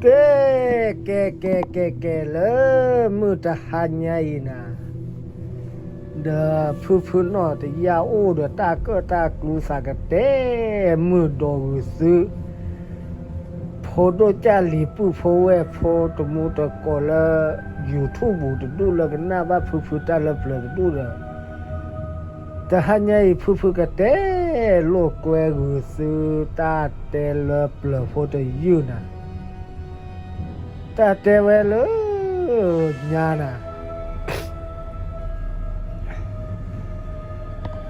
ကဲ, ကဲ, ကဲ, ကဲ, ကဲ, လၢမုၢ်တဟါညါအံၤနၤ, ဒီးဖုဖုနီၢ်တယၢ်အိၣ်ဒီးတၢ်ကၢၣ်တၢ်ကျူသးကတဲာ်မုၢ်ဒီးဂုာ်သု ဖိဒိၣ်ကၢ်လံၤပုၢ်ဖိဝဲၢ်ဖိတမူတကိးလၢ YouTube ပူၤတဒူၣ်လၢကနၣ်ဘၣ်ဖုဖုတၢ်လၢပျၢၤတဒူၣ်ဒီး တဟါညါအံၤ ဖုဖုကတဲလိာ်ကွဲဂုာ်သုတၢ်တဲလၢပျၢၤဖိတယုၢ်နၤ, တၢ်တဲဝဲလၢညါနၤ,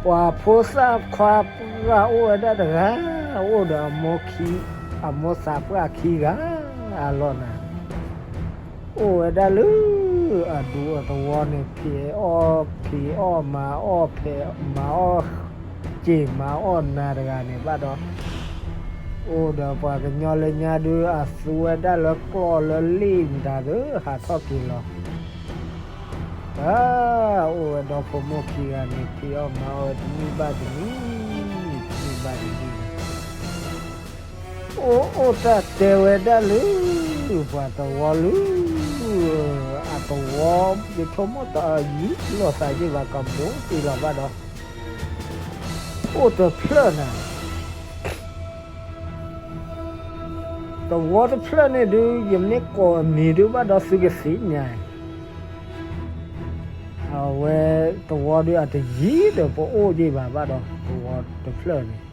ပှၤဖိသၣ်ခွါပှၢ်အိၣ်ဝဲဒၣ်တဂၤ, အိၣ်ဒီးအမိၢ်သးပှၢ်ခံဂၤအလီၢ်နၤ, အိၣ်ဝဲဒၣ်လၢအဒူအသဝီန့ၣ် ဖံးအီၣ်ဖံးအီၣ်မၤအီၣ်ဖံးမၤအီၣ်စ့ၤမၤအီၣ်နၤတဂၤန့ၣ်ဘၣ်ဒီး အိၣ်ဒီးပှၤကညီလၢညါဒုး အသူဝဲဒၣ်လၢကျီၢ်လၢလ့ၣ်မတၤသ့ ဟးထီၣ်က့ၤလီၤ, တၢ်အိၣ်ဝဲဒီဖိမိၢ်ခံဂၤန့ၣ် ဖံးအီၣ်မၤအီၣ်ဝဲတနံၣ်ဘၣ်တနံၣ်, တနံၣ်ဘၣ်တနံၣ် အိၣ်အိၣ်တၢ်တဲဝဲဒၣ်လၢ ပှၤသဝီလၢ အသဝီ ယဆိကမိၣ်တယံၤလီၤသးယ့ၢ်ဘၣ်ကဘိတ့ၢ်လီၤဘၣ်ဒီး အိၣ်တဖျၢၣ်နၤ, သဝီတဖျၢၣ်န့ၣ်ဒုး ယမ့ၢ်ကိးအမံၤဒုးဘၣ်ဒီးသုကသ့ၣ်ညါ အဝဲသဝီဒုးအတယံၤဒီးပအိၣ်ယ့ၢ်ဘၣ်ဘၣ်ဒီး သဝီတဖျၢၣ်န့ၣ်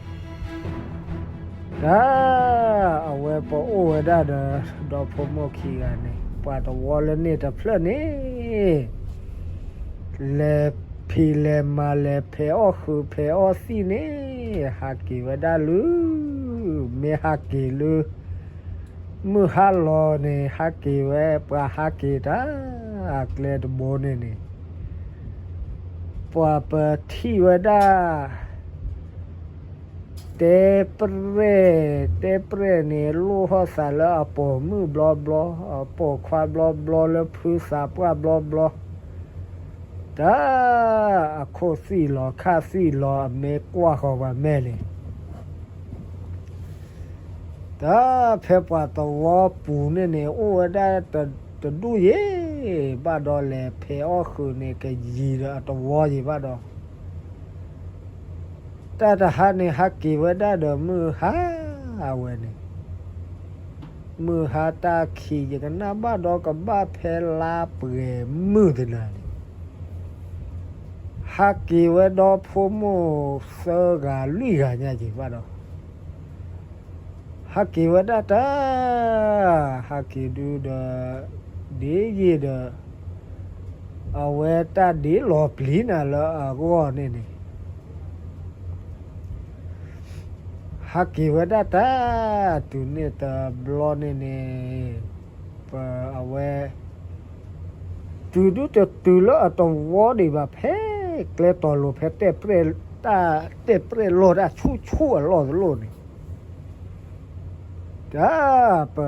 တၢ် အဝဲပအိၣ်ဝဲဒၣ်ဒီး ဒီဖိမိၢ်ခံဂၤန့ၣ် ပှၤသဝီလၢန့ၣ်တဖျၢၣ်န့ၣ် လဲၤဖံးလဲၤမၤလဲၤဖဲးအီၣ်ဃုာ်ဖဲးအီၣ်သံၣ်န့ၣ် ဟးက့ၤဝဲဒၣ်လၢ မ့ၢ်ဟးက့ၤလၢ မုၢ်ဟါလီၤန့ၣ် ဟးက့ၤဝဲ ပှၤဟးက့ၤတၢ် အကျဲတဘိန့ၣ်န့ၣ် ပှၤပထံၣ်ဝဲဒၣ် တဲပြဲၢ် တဲပြဲၢ်န့ၣ် လိၣ်ဟီၣ်သးလၢအပိာ်မုၣ်ဘျီဘျီ အပိာ်ခွါဘျီဘျီ လၢဖုသးပှၢ်ဘျီဘျီ တၢ် အခိၣ်သွံၣ်လီၤခၣ်သွံၣ်လီၤ အမ့ၢ်ကွၢ်ဃီၤပှၤမဲာ်န့ၣ် တၢ်ဖဲပှၤသဝီပူၤန့ၣ်န့ၣ် အိၣ်ဝဲဒၣ်တဒူၣ်ယဲၢ် ဘၣ်ဒီးလဲၤဖဲးအီၣ်ဃုာ်န့ၣ် ကယံၤဒီးအသဝီယံၤဘၣ်ဒီး တၢ်တဟါန့ၣ် ဟးက့ၤဝဲဒၣ်ဒီးမုၢ်ဟါ အဝဲန့ၣ် မုၢ်ဟါတၢ်ခံး ယကနၣ်ဘၣ်ဒီးကဘၣ်ဖဲလါပှဲၤမုၢ်တနၤန့ၣ် ဟးက့ၤဝဲဒီဖိမိၢ်သၢဂၤလွံၢ်ဂၤညါက့ၤဘၣ်ဒီး ဟးက့ၤဝဲဒၣ်တၢ် ဟးက့ၤဒုဒီး ဒ်ယံာ်ဒီး အဝဲတၢ်ဒ်လီၤပျံၤနၤလၢအဂီၢ်န့ၣ်န့ၣ် ဟးက့ၤဝဲဒၣ်တၢ် တုၤန့ၣ်တဘျီန့ၣ်န့ၣ် ပအဝဲ တုၤဒုတတုၤလၢအသဝီဒံးဘၣ် ဖဲကျဲတီၤလိၤ ဖဲတဲၣ်ပြဲၣ် တၢ်တဲၣ်ပြဲၣ်လီၢ်တၢ်ဆူၣ်ဆူၣ်အလီၢ်တလီၢ်န့ၣ် တၢ်ပ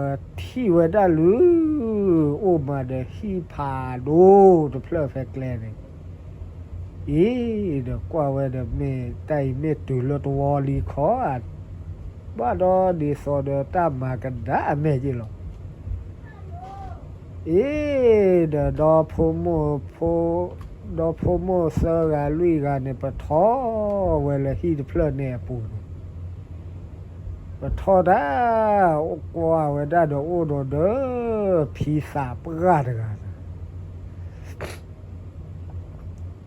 ထံၣ်ဝဲဒၣ်လၢ အိၣ်မးဒီးဟံၣ်ဖးဒိၣ်တဖျၢၣ်ဖဲကျဲန့ၣ် အံၤဒီးကွၢ်ဝဲဒီးမ့ၢ် တၢ်အံၤမ့ၢ်တုၤလၢသဝီလံခီဧါ ဘၣ်ဒီးဒ်သိးဒီးတၢ်မၤကဒါအမဲာ်က့လီၤ အ့ ဒီးဒီဖိမိၢ်ဖိ ဒီဖိမိၢ်သၢဂၤလွံၢ်ဂၤန့ၣ် ပထီၣ်ဝဲလၢဟံၣ်တဖျၢၣ်န့ၣ်အပူၤန့ၣ် ပထီၣ်တၢ် ကွၢ်ဝဲဒၣ်ဒီးအိၣ်ဒီးဒီး ဖံသးပှၢ်တဂၤန့ၣ်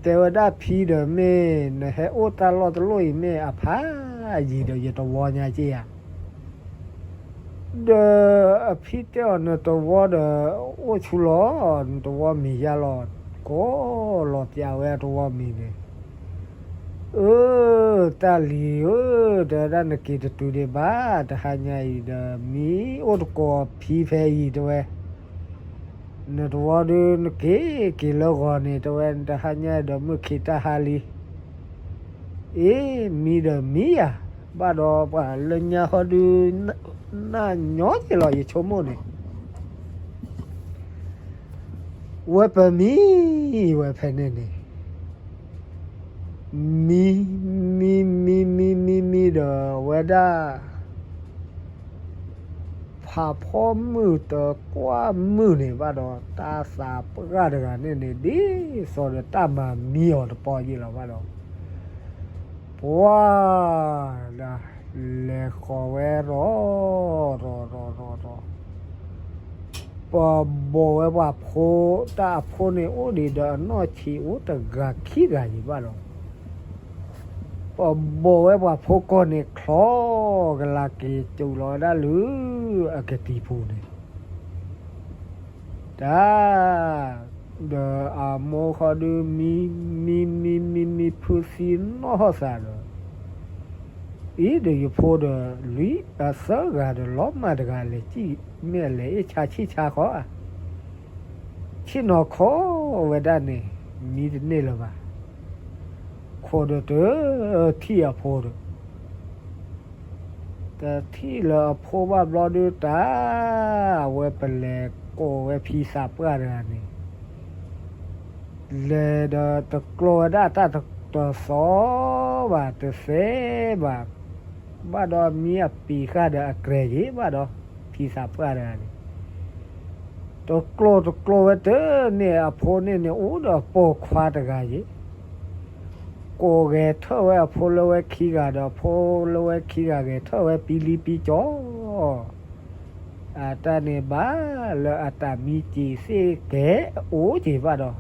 တဲဝဲဒၣ်ဖံဒီးမ့ၢ် နဟဲအိၣ်တၢ်လီၢ်တလီၢ်အံၤ မ့ၢ်အဖးယံၤဒီးယသဝီညါက့ဧါ ဒီးအဖံတဲအီၤ နသဝီဒီး အိၣ်ဆူၣ်လီၤ နသဝီမံၤယါလီၤ ကိးလီၤပျးဝဲအသဝီမံၤန့ၣ် အၢ တၢ်လံၤဧၢ တဲဝဲဒၣ်နက့ၤတတုၤဒံးဘၣ် တဟါညါအံၤဒီး မံအိၣ်တကိးဖံဖဲအံၤတဲဝဲ နသဝီဒုးနက့ၤက့ၤလၢဂီၤန့ၣ် တဲဝဲ တဟါညါအံၤဒီးမုၢ်ခံးတၢ်ဟါလံ အ့ မံဒီးမံယၤ ဘၣ်ဒီးပှၤလၢညါဟီဒုး နၢ်ညီက့လီၤ ယဆိကမိၣ်န့ၣ် ဝဲပမံဝဲဖဲန့ၣ်န့ၣ် မံ မံ မံ မံ မံ မံဒီးဝဲဒၣ် ဖ ဖးဖီမုၢ်တကွၢ်မုၢ်န့ၣ်ဘၣ်ဒီး တၢ်သးပှၢ်တဂၤန့ၣ်န့ၣ် ဒ်သိးဒီးတၢ်မၤမံအီၤတပီယ့ၢ်လီၤဘၣ်ဒီး ပှၤ ဒ်လဲၤဃီၤဝဲရီၤ ရီၤ ရီၤ ရီၤ ရီၤ ပဘိးဝဲပှၤဖိ တၢ်အဖိန့ၣ်အိၣ်ဒံးဒီးအနီၢ်ဆံးအိၣ်တဂၤခံဂၤယံၤဘၣ်ဒီး ပဘိးဝဲပှၤဖိကီၢ်န့ၣ်ချီ ကလၤက့ၤစူးလီၤဝဲဒၣ်လၢ အကတံၤပူၤန့ၣ် တၢ် ဒီးအမိၢ်ဃီဒုး မံ မံ မံ မံ မံဖုသံနီၢ်ဟီၣ်သးဒီး အံၤဒီးယဖိဒီး လွံၢ်အသၢဂၤဒီးလီၤမၢ်တဂၤလဲၤစံၣ် မ့ၢ်လဲၤအ့ၣ်ဆါဆံၣ်ဆါဃီဧါ ဆ့ၣ်နီၤခိးဝဲဒၣ်န့ၣ် မံတန့ၢ်လၢၤဘၣ်. ခိးဒီးတထံၣ်အဖိဒီး တထံၣ်လၢအဖိဘၣ်ဘျီဒုးတၢ် အဝဲပလဲၤကိးဝဲဖံသးပှၢ်တဂၤန့ၣ် လဲၤဒီးတကျိၤဝဲဒၣ်တၢ်တစီဘၣ်တသဲဘၣ် ဘၣ်ဒီးမံအပံာ်ဃာ်ဒီးအကြဲၤယံၤဘၣ်ဒီး ဖံသးပှၢ်တဂၤန့ၣ် တကျိၤတကျိၤဝဲတန့ၢ် အဖိန့ၣ်န့ၣ် အိၣ်ဒီးအပိာ်ခွါတဂၤယံၤ ကိးဂဲၤထၢၣ်ဝဲအဖိလၢဝဲခံဂၤဒီး အဖိလၢဝဲခံဂၤဂဲၤထၢၣ်ဝဲပံလံပံကၠီ အတၢ်န့ၣ်ဘၣ်လၢအတၢ်မံစံးသ့ၣ်ကဲအိၣ်က့ၤဘၣ်ဒီး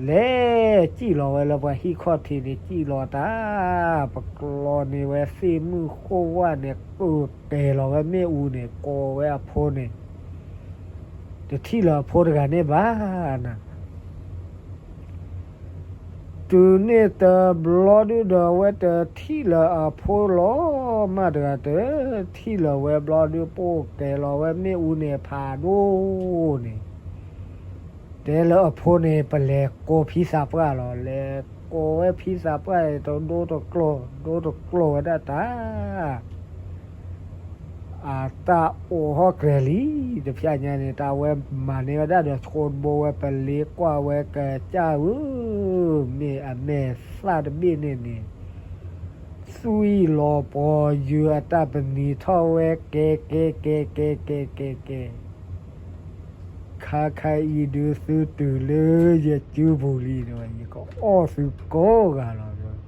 လဲၤစံၣ်လီၤဝဲလၢပှၤဟံၣ်ခီၣ်ထံးန့ၣ် စံၣ်လီၤတၢ် ပကျီန့ၢ်ဝဲသ့ၣ်မုၣ်ဃိၣ်ဝၣ်န့ၣ် ကကဲၤလီၤဝဲမ့ၣ်အူန့ၣ် ကိးဝဲအဖိန့ၣ် တထံၣ်လၢၤအဖိတဂၤန့ၣ်ဘၣ်နၤ တုၤန့ၣ်တဘျီဒုဒီး အဝဲတထံၣ်လၢၤအဖိလီၤမၢ်တဂၤ တထံၣ်လၢၤဝဲဘျီဒု ပိာ်ကဲၤလီၤဝဲမ့ၣ်အူန့ၣ် ဖးဒိၣ်န့ၣ် တဲလၢအဖိန့ၣ် ပလဲၤကိးဖံသးပှၢ်လီၤ လဲၤကိးဝဲဖံသးပှၢ် တဒိတကျိၤ ဒိတကျိၤဝဲဒၣ်တၢ် အတၢ်အိးထီၣ်ကြဲၤလံ တဖျဲညါန့ၣ် တၢ်ဝဲမၤန့ၢ်ဝဲဒၣ်ဒီး ဆိကမိၣ်ဝဲပလ့ကွၢ်ဝဲကစၢ်ဧၢ, မ့ၢ်အမဲာ်သၣ်တဘ့ၣ်န့ၣ်န့ၣ် သွံၣ်လီၤပီၤယုာ်အတၢ်ပနံၤထီၣ်ဝဲ ကဲ ကဲ ကဲ ကဲ ကဲ ကဲ ကဲ ခါခါအံၤဒုးသုတုၤလၢယစုပူၤလံဒီး ယကအီၣ်သုကိးဂၤလီၤ.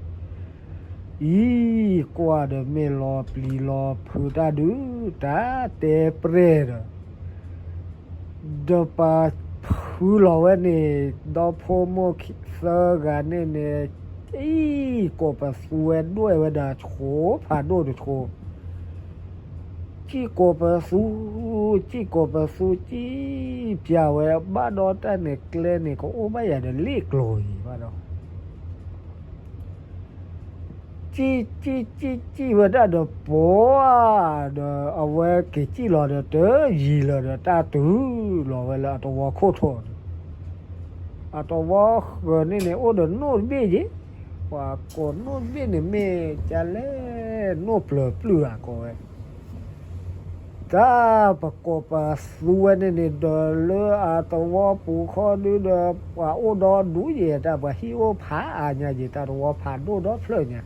အံၤ ကွၢ်ဒီးမ့ၢ်လီၤပျံၤလီၤဖုးတၢ်ဒုး တၢ်တဲပြဲၢ်ဒီး ဒီးပဖုလီၤဝဲန့ၣ် ဒီဖိမိၢ်သၢဂၤန့ၣ်န့ၣ် အံၤ ကိးပသူဝဲဒွဲၣ်ဝဲဒီးဆိဖးဒိၣ်တဆိ စံၣ်ကိးပသူ, စံၣ်ကိးပသူ စံၣ်ပျၢ်ဝဲဘၣ်ဒီးတၢ်န့ၣ်ကျဲန့ၣ် ကအိၣ်ဘၣ်ယၤဒီးလ့ၣ်ကျိၤအံၤဘၣ်ဒီး စံၣ် စံၣ် စံၣ် စံၣ်ဝဲဒၣ်ဒီးပှၤ ဒီးအဝဲက့ၤစံၣ်လီၤဒီးတယံၤလၢၤဒီးတၢ်တုၤလီၤဝဲလၢအတဝီခိၣ်ထိးန့ၣ် အတဝီဃၢၤန့ၣ်န့ၣ် အိၣ်ဒီးနိၣ်တဘ့ၣ်ယ့ၣ်, ပှၤကိးနိၣ်တဘ့ၣ်န့ၣ်မ့ၢ်ကလဲၣ် နိၣ်ပျၢၤပျုၢ်ဧါကိးဝဲ တၢ်ပကိးပသူဝဲန့ၣ်န့ၣ် ဒီးလၢအတဝီပူၤခီဒုဒီး ပှၤအိၣ်ဒီဒူယဲၢ် တၢ်ပှၤဟံၣ်အိၣ်ဖးအါညါယဲၢ် တၢ်တဝီဖးဒိၣ်ဒီဖျၢၣ်ညါ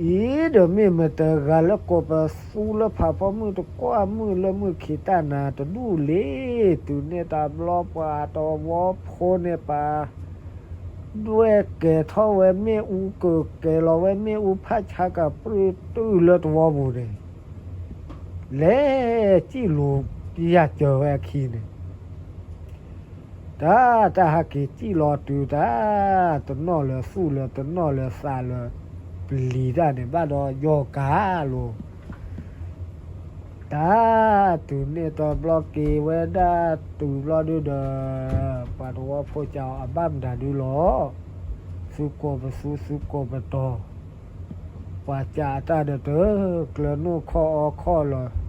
အံၤဒီးမ့ၢ်မတၤတဂၤလၢကိးပသူလၢဖးဖီမုၢ်တကွၢ်မုၢ်လၢမုၢ်ခံးတၢ်နၤတဒူၣ်လံ, တုၤန့ၣ်တဘျီပှၤတဝီဖိန့ၣ်ပာ် ဒွဲၣ်ကဲၤထီၣ်ဝဲမ့ၣ်အူ ကကဲၤလီၤဝဲမ့ၣ်အူဖးဆါကပြုၢ်တုၤလၢတဝီပူၤန့ၣ် လဲၤစံၣ်လူၤယၢ်စၢၤဝဲအခံန့ၣ် တၢ် တၢ်ဟဲက့ၤစံၣ်လီၤတုၤတၢ် တနီၣ်လၢၤသူၣ်လၢၤ တနီၣ်လၢၤသးလၢၤ ပျံၤတၢ်န့ၣ်ဘၣ်ဒီးယီၢ်ကၤလိၤ တၢ် တုၤန့ၣ်တဘျီက့ၤဝဲဒၣ်တုၤဘျီဒုဒီး ပှၤတဝီဖိစံးအီၤ အဘၣ်မတၤဒုလီၤ, သုကိးပသူ သုကိးပတီၤ ပှၤစံးအတၢ်ဒီးတကျၢၤနိၣ်ခီၣ်အီခီၣ်လၢၤ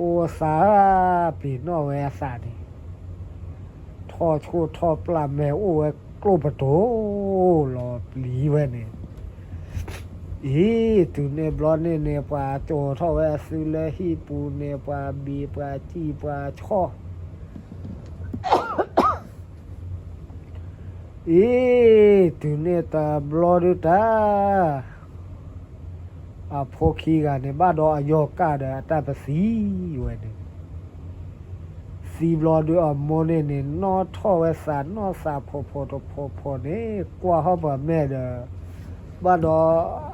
အိၣ်သးပ့ၤနီၣ်ဝဲအသးန့ၣ် ထီၣ်ဆိၣ်ထီၣ်ပျၢ်မဲာ်အိၣ်ဝဲကျိၣ်ပတိၤ လီၤပျံၤဝဲန့ၣ် အံၤ တုၤန့ၣ်ဘျီန့ၣ်န့ၣ် ပှၤကၠီၤထီၣ်ဝဲအသုလၢဟံၣ်ပူၤန့ၣ် ပှၤဘံၣ်ပှၤစံၣ်ပှၤဆီၣ် အံၤ တုၤန့ၣ်တဘျီဒုတၢ် အဖိခံဂၤန့ၣ် ဘၣ်ဒီးအယီၢ်ကၢ်ဒီးအတၢ်ပသံဝဲန့ၣ်, သံဘျီဒုးအမိၢ်န့ၣ်န့ၣ် နီၢ်ထီၣ်ဝဲသးနီၢ်သးဖှီၣ်ဖှီၣ်တဖှီၣ်ဖှီၣ်န့ၣ် ကွၢ်ဟီၣ်ပမဲာ်ဒီး ဘၣ်ဒီး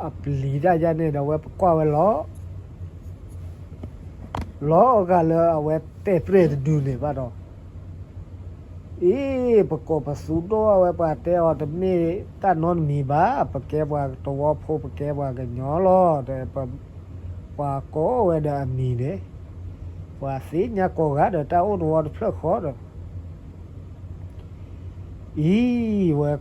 အပျံၤတၢ်ယါန့ၣ်ဒီး အဝဲပကွၢ်ဝဲလီၤ လီၤအဂၤလၢအဝဲတဲပြဲၢ်တဒုန့ၣ်ဘၣ်ဒီး အ့ ပကိးပသူဒိၣ်အဝဲ ပှၤတဲအီၤတမ့ၢ်တၢ်နီတမံၤဘၣ်, ပကဲပှၤတဝီဖိ ပကဲပှၤကညီလီၤ, ဒီးပှၤကိးဝဲဒီးအမံၤန့ၣ်, ပှၤသ့ၣ်ညါကိးဂၤဒီးတၢ်အိၣ်တဝီတဖျၢၣ်ဃီဒီး အံၤဝဲ,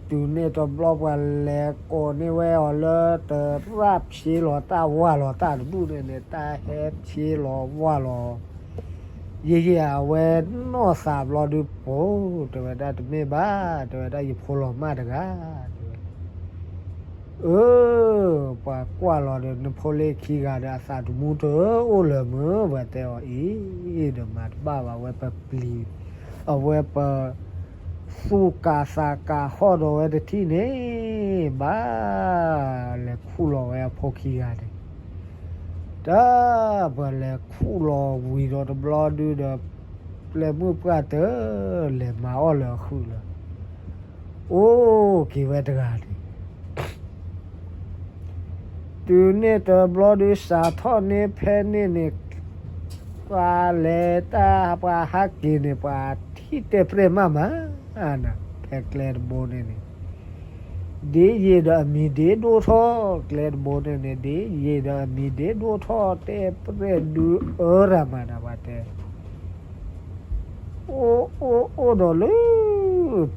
တုၤန့ၣ်တဘျီပှၤလဲၤကိးန့ၢ်ဝဲအီၤလၢတရၣ်ဖျ့လီၤတၢ်ဝၢ်လီၤတၢ်တဒူၣ်န့ၣ်န့ၣ် တၢ်ဟဲဖျ့လီၤဝၢ်လီၤ, ယံာ်ယံာ်အဝဲနီၢ်သးဘျီဒုးပိာ်, တဲဝဲဒၣ်တမ့ၢ်ဘၣ်, တဲဝဲဒၣ်ယဖိလီၤမၢ်တဂၤ, တဲဝဲ အၢ, ပှၤကွၢ်လီၤဒီး နဖိလၢခံဂၤဒီးအသးတမူတအိၣ်လၢၤမုၢ်, ပှၤတဲအီၤအံၤ, ဒီးမၤတဘၣ်ဘၣ် အဝဲပပျံၤ, အဝဲပ သူၣ်ကးသးကးဟီၣ်ဒီးဝဲတထံၣ်န့ၣ်, ဘၣ်လဲၤခူၣ်လီၤဝဲအဖိခံဂၤန့ၣ်, တၢ်ပှၤလဲၤခူၣ်လီၤဝံၤဒီးတဘျီဒုဒီး ပျဲၢ်မုၣ်ပှၢ်တၢၢ်လဲၤမၤအီၣ်လၢအဃုာ်လၢ အိၣ်က့ၤဝဲတဂၤန့ၣ်, တုၤန့ၣ်တဘျီဒုးစးထီၣ်န့ၢ်ဖဲန့ၣ်န့ၣ်, ပှၤလဲၤတၢ်ပှၤဟးက့ၤန့ၣ် ပှၤထံၣ်တဲပြဲၢ်မးမး, ဖဲကျဲတဘိန့ၣ်န့ၣ်, ဒ်ယံာ်ဒီးအမံၤဒ့ဒိၣ်ထီၣ်, ကျဲတဘိန့ၣ်န့ၣ် ဒ်ယံာ်ဒီးအမံၤဒ့ဒိၣ်ထီၣ် တဲပြဲၢ်ဒုးအၢရၤမးနၤ ပှၤတဲ အိၣ်အိၣ်အိၣ်ဒီးလၢ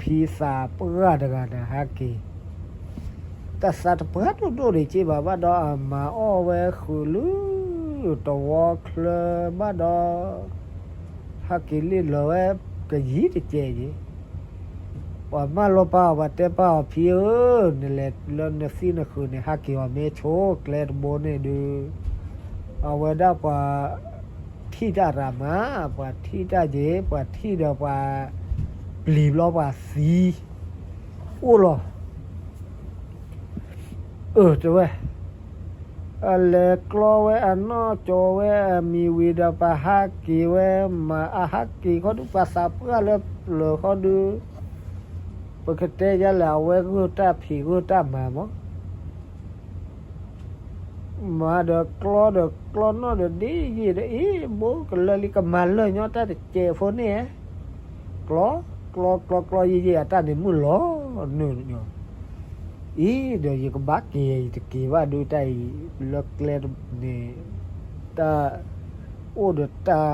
ဖံသးပှၢ်တဂၤန့ၣ်ဟးက့ၤ, တၢ်သးတပှၢ်ဒိၣ်ဒိၣ်ဒံးက့ဘၣ် ဘၣ်ဒီးအမၤအီၣ်ဝဲဃုာ်လၢ တဝီချၢဘၣ်ဒီး ဟးက့ၤလ့ၣ်လီၤဝဲကယံၤတကဲးယံၤ, ပှၤမၢလီၤပာ်အီၤ ပှၤတဲပာ်အီၤ ဖံဧၢ, နလဲၤလၢနသံနဃုာ်န့ၣ် ဟးက့ၤအီၤမ့ၢ်ဆိကျဲတဘိန့ၣ်ဒုး, အဝဲဒၣ်ပှၤ ထံၣ်တၢ်ရၤမး, ပှၤထံၣ်တၢ်က့ၤ, ပှၤထံၣ်ဒီးပှၤပျံၤဘျီပှၤသံ အိၣ်လီၤ. အၢ တဲဝဲ, အလဲၤကျီဝဲအနီၢ်ကၠီၤဝဲအမံၤဝံၤဒီး ပှၤဟးက့ၤဝဲမး, အဟးက့ၤခီဒုး ပှၤသးပှၢ်လၢပျၢၤခီဒုး, ပကတဲယလဲၣ်, အဝဲဂုာ်တၢ်ဖံးဂုာ်တၢ်မၤမး မၤဒီးကျီဒီးကျီနီၣ်ဒီး ဒ်ယံာ်ဒီးအ့ၣ် ဘိကလၢာ်လံကမၤလၢာ်ညီတၢ်တစဲးဖိန့ၣ်, ကျီ, ကျီကျီကျီယံာ်ယံာ် အတၢ်န့ၣ်မုၢ်လီၤနုာ်ညီ, အံၤဒီးယကဘၣ်က့ၤ ယတက့ၤဘၣ်ဒုးတၢ်အံၤ လၢကျဲန့ၣ်, တၢ်အိၣ်ဒီးတၢ်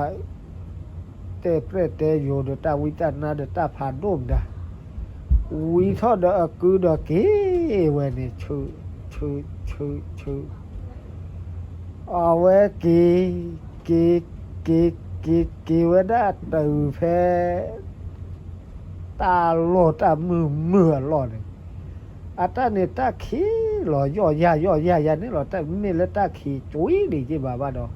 တဲပြဲၢ်တဲယိၤဒီးတၢ်ဝံတၢ်နါဒီးတၢ်ဖးဒိၣ်မတၤ, ဝံထီၣ်ဒီးအကုဒီးက့ၤဝဲန့ၣ် ဆူ, ဆူ, ဆူ, ဆူ, အဝဲက့ၤ, က့ၤ, က့ၤ, က့ၤ, က့ၤဝဲဒၣ်တုၤဖဲ တၢ်လီၢ်တၢ်မုာ်မုာ်အလီၢ်န့ၣ်, အတၢ်န့ၣ်တၢ်ခံးလီၤ ယီၢ်ယၢ်ယီၢ်ယၢ်ယၤန့ၣ်လီၤ, တၢ်မ့ၢ်လၢတၢ်ခံးကွံဒံးက့ဘၣ်ဘၣ်ဒီး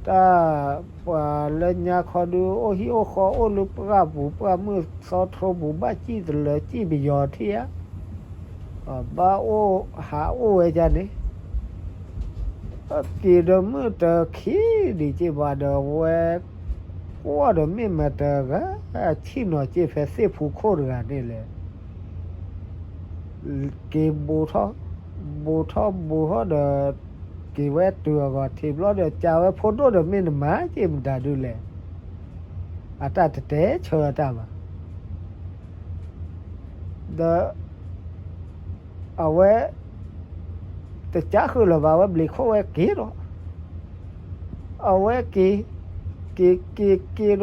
တၢ်ပှၤလၢညါခီဒုး အိၣ်ဟံၣ်အိၣ်ဃီအိၣ်လၢပှၢ်ပူၤ ပှၢ်မုၢ်သီထိပူၤ ဘၣ်စံၣ်တလၢစံၣ်ပယီၤထံဧါ, ဘၣ်အိၣ်ဟးအိၣ်ဝဲဒၣ်န့ၣ်, က့ၤဒီးမုၢ်တခံးဒံးက့ဘၣ်ဒီး ဝဲကွၢ်ဒီးမ့ၢ်မတၤတဂၤ ဆ့ၣ်နီၤက့ဖဲသ့ၣ်ဖူခိၣ်တဂၤန့ၣ်လဲၣ် က့ၤဘူးထီၣ်, ဘူးထီၣ်ဘူးထီၣ်ဒီး က့ၤဝဲတုၤအဂီၤထံးဘျီဒီး ကးဝဲဖိဒိၣ်ဒီး မ့ၢ်နမၤက့မတၤဒုးလဲၣ်, အတၢ်တတဲဆၢတၢ်ဘၣ်. ဒီး အဝဲ တကးဃုာ်လၢၤဘၣ် အဝဲဘျံးခိၣ်ဝဲက့ၤဒီး အဝဲက့ၤ, က့ၤက့ၤက့ၤဒီးလၢ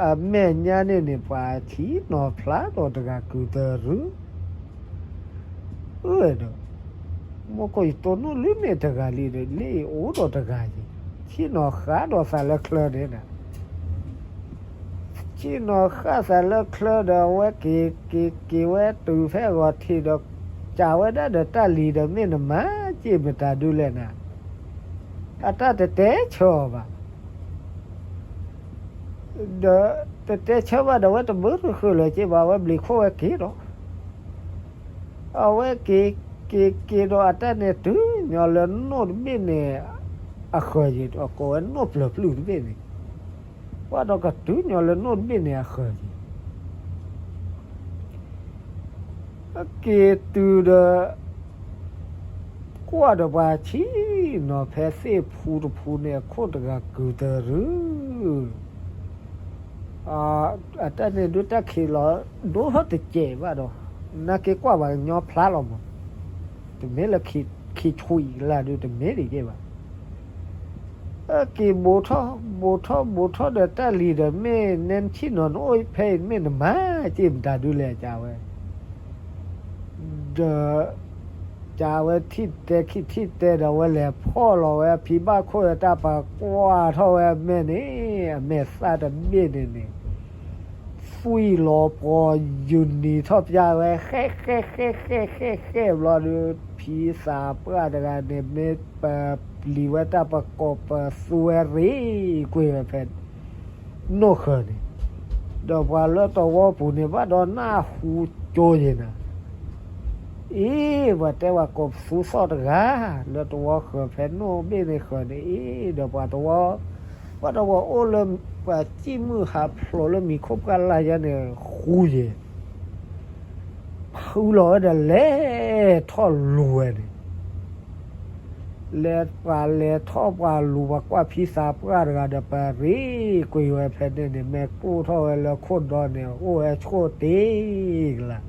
အမဲာ်ညါန့ၣ်န့ၣ် ပှၤဆ့ၣ်နီၤဖျါဒီးတဂၤကုၤတရု, အၢဒီး မ့ၢ်ကီၢ်ယတိၢ်နီၣ်လၢန့ၣ်တဂၤလံဒီး လၢအအိၣ်ဒီးတဂၤယံၤ, ဆ့ၣ်နီၤဃၣ်ဒီးသးလၢချၢန့ၣ် ဆ့ၣ်နီၤဃၣ်သးလၢချၢဒီး အဝဲက့ၤက့ၤက့ၤဝဲတုၤဖဲအဂီၤထံးဒီး ကးဝဲဒၣ်ဒီးတၢ်လံၤဒီး မ့ၢ်နမၤက့မတၤဒုးလဲၣ်နၤ, အတၢ်တတဲဆၢအီၤဘၣ်. ဒီးတတဲဆၢဘၣ်ဒီး အဝဲတဘၢတဃုာ်လၢၤက့ဘၣ် အဝဲဘျံးခိၣ်ဝဲက့ၤဒီး အဝဲက့ၤ က့ၤက့ၤဒီးအတၢ်န့ၣ်တုၤညီလၢနိၣ်တဘ့ၣ်န့ၣ်အဃၢၤယံၤ, ကိးဝဲနိၣ်ပျၢၤပျုၢ်တဘ့ၣ်န့ၣ်, ပှၢ်ဒီးကတုၤညီလၢနိၣ်တဘ့ၣ်န့ၣ်အဃၢၤယံၤ က့ၤတုၤဒီး ကွၢ်ဒီးပှၤဆံးနီၤဖဲသ့ၣ်ဖူတဖူန့ၣ် အခိၣ်တဂၤကုၤတရူး, အတၢ်န့ၣ်ဒုးတၢ်ခံးလီၤဒိၣ်တစဲးဘၣ်ဒီး, နာ်က့ၤကွၢ်ဘၣ်ကညီဖျါလီၤမး, တမ့ၢ်လၢခံဆူၣ်အံၤလၢဒုးတမ့ၢ်ဒ်က့ၤဘၣ် က့ၤဘူးထီၣ်ဘူးထီၣ်ဘူးထီၣ်ဒီးတၢ်လံၤဒီး မ့ၢ်နဲဆံၣ်နီၤနအိၣ်ဖဲအံၤ မ့ၢ်နမၤစ့ၢ်မတၤဒုလဲၣ် ကဝဲ, ဒီး ကဝဲထံၣ်တဲခံထံၣ်တဲဒီး ဝဲလဲၤဖီၣ်လီၤဝဲအဖံဘၣ်ခိၣ်ဒီးတၢ်ပၤကွၢ်ထီၣ်ဝဲအမဲာ်န့ၣ်, အမဲာ်သၣ်တဘ့ၣ်န့ၣ်န့ၣ် သွံၣ်လီၤပှီၤယူၤနံၤထီၣ်ပျၢ်ဝဲ ဃဲဃဲဃဲဃဲဃဲဘျီဒီး ဖံသးပှၢ်တဂၤန့ၣ် မ့ၢ်ပပျံၤဝဲတၢ်ပကိးပသူဝဲရ့ၣ်ကွံာ်ဝဲဖဲ နိၣ်ဃၢၤန့ၣ်, ဒီးပှၤလၢတဝီပူၤန့ၣ် ဘၣ်ဒီးနၢ်ဟူကၠိယဲၤနၤ, အ့ ပှၤတဲပှၤကိးပသူသီၣ်တဂၤ လၢတဝီဃၢၤဖဲနိၣ်ဘ့ၣ်န့ၣ်ဃၢၤန့ၣ် အ့ ဒီးပှၤတဝီ ပှၤတဝီအိၣ်လၢ ပှၤစံၣ်မုၢ်ဟးဖျိးလၢမံၤခိၣ်ပှၢ်လၢ်ယဲန့ၣ် ဃူယဲၤ ဖုလီၤဝဲဒီးလဲၤထီၣ်လူၤဝဲန့ၣ်, လဲၤပှၤလဲၤထီၣ်ပှၤလူၤ ပှၤကွၢ်ဖံသးပှၢ်တဂၤဒီး ပရ့ၣ်ကွံာ်ဝဲဖဲန့ၣ်န့ၣ် မ့ၢ်ကျိၣ်ထီၣ်ဝဲလၢခိၣ်ဒီန့ၣ် အိၣ်ဝဲဆိၣ်တ့ၢ်ကလး,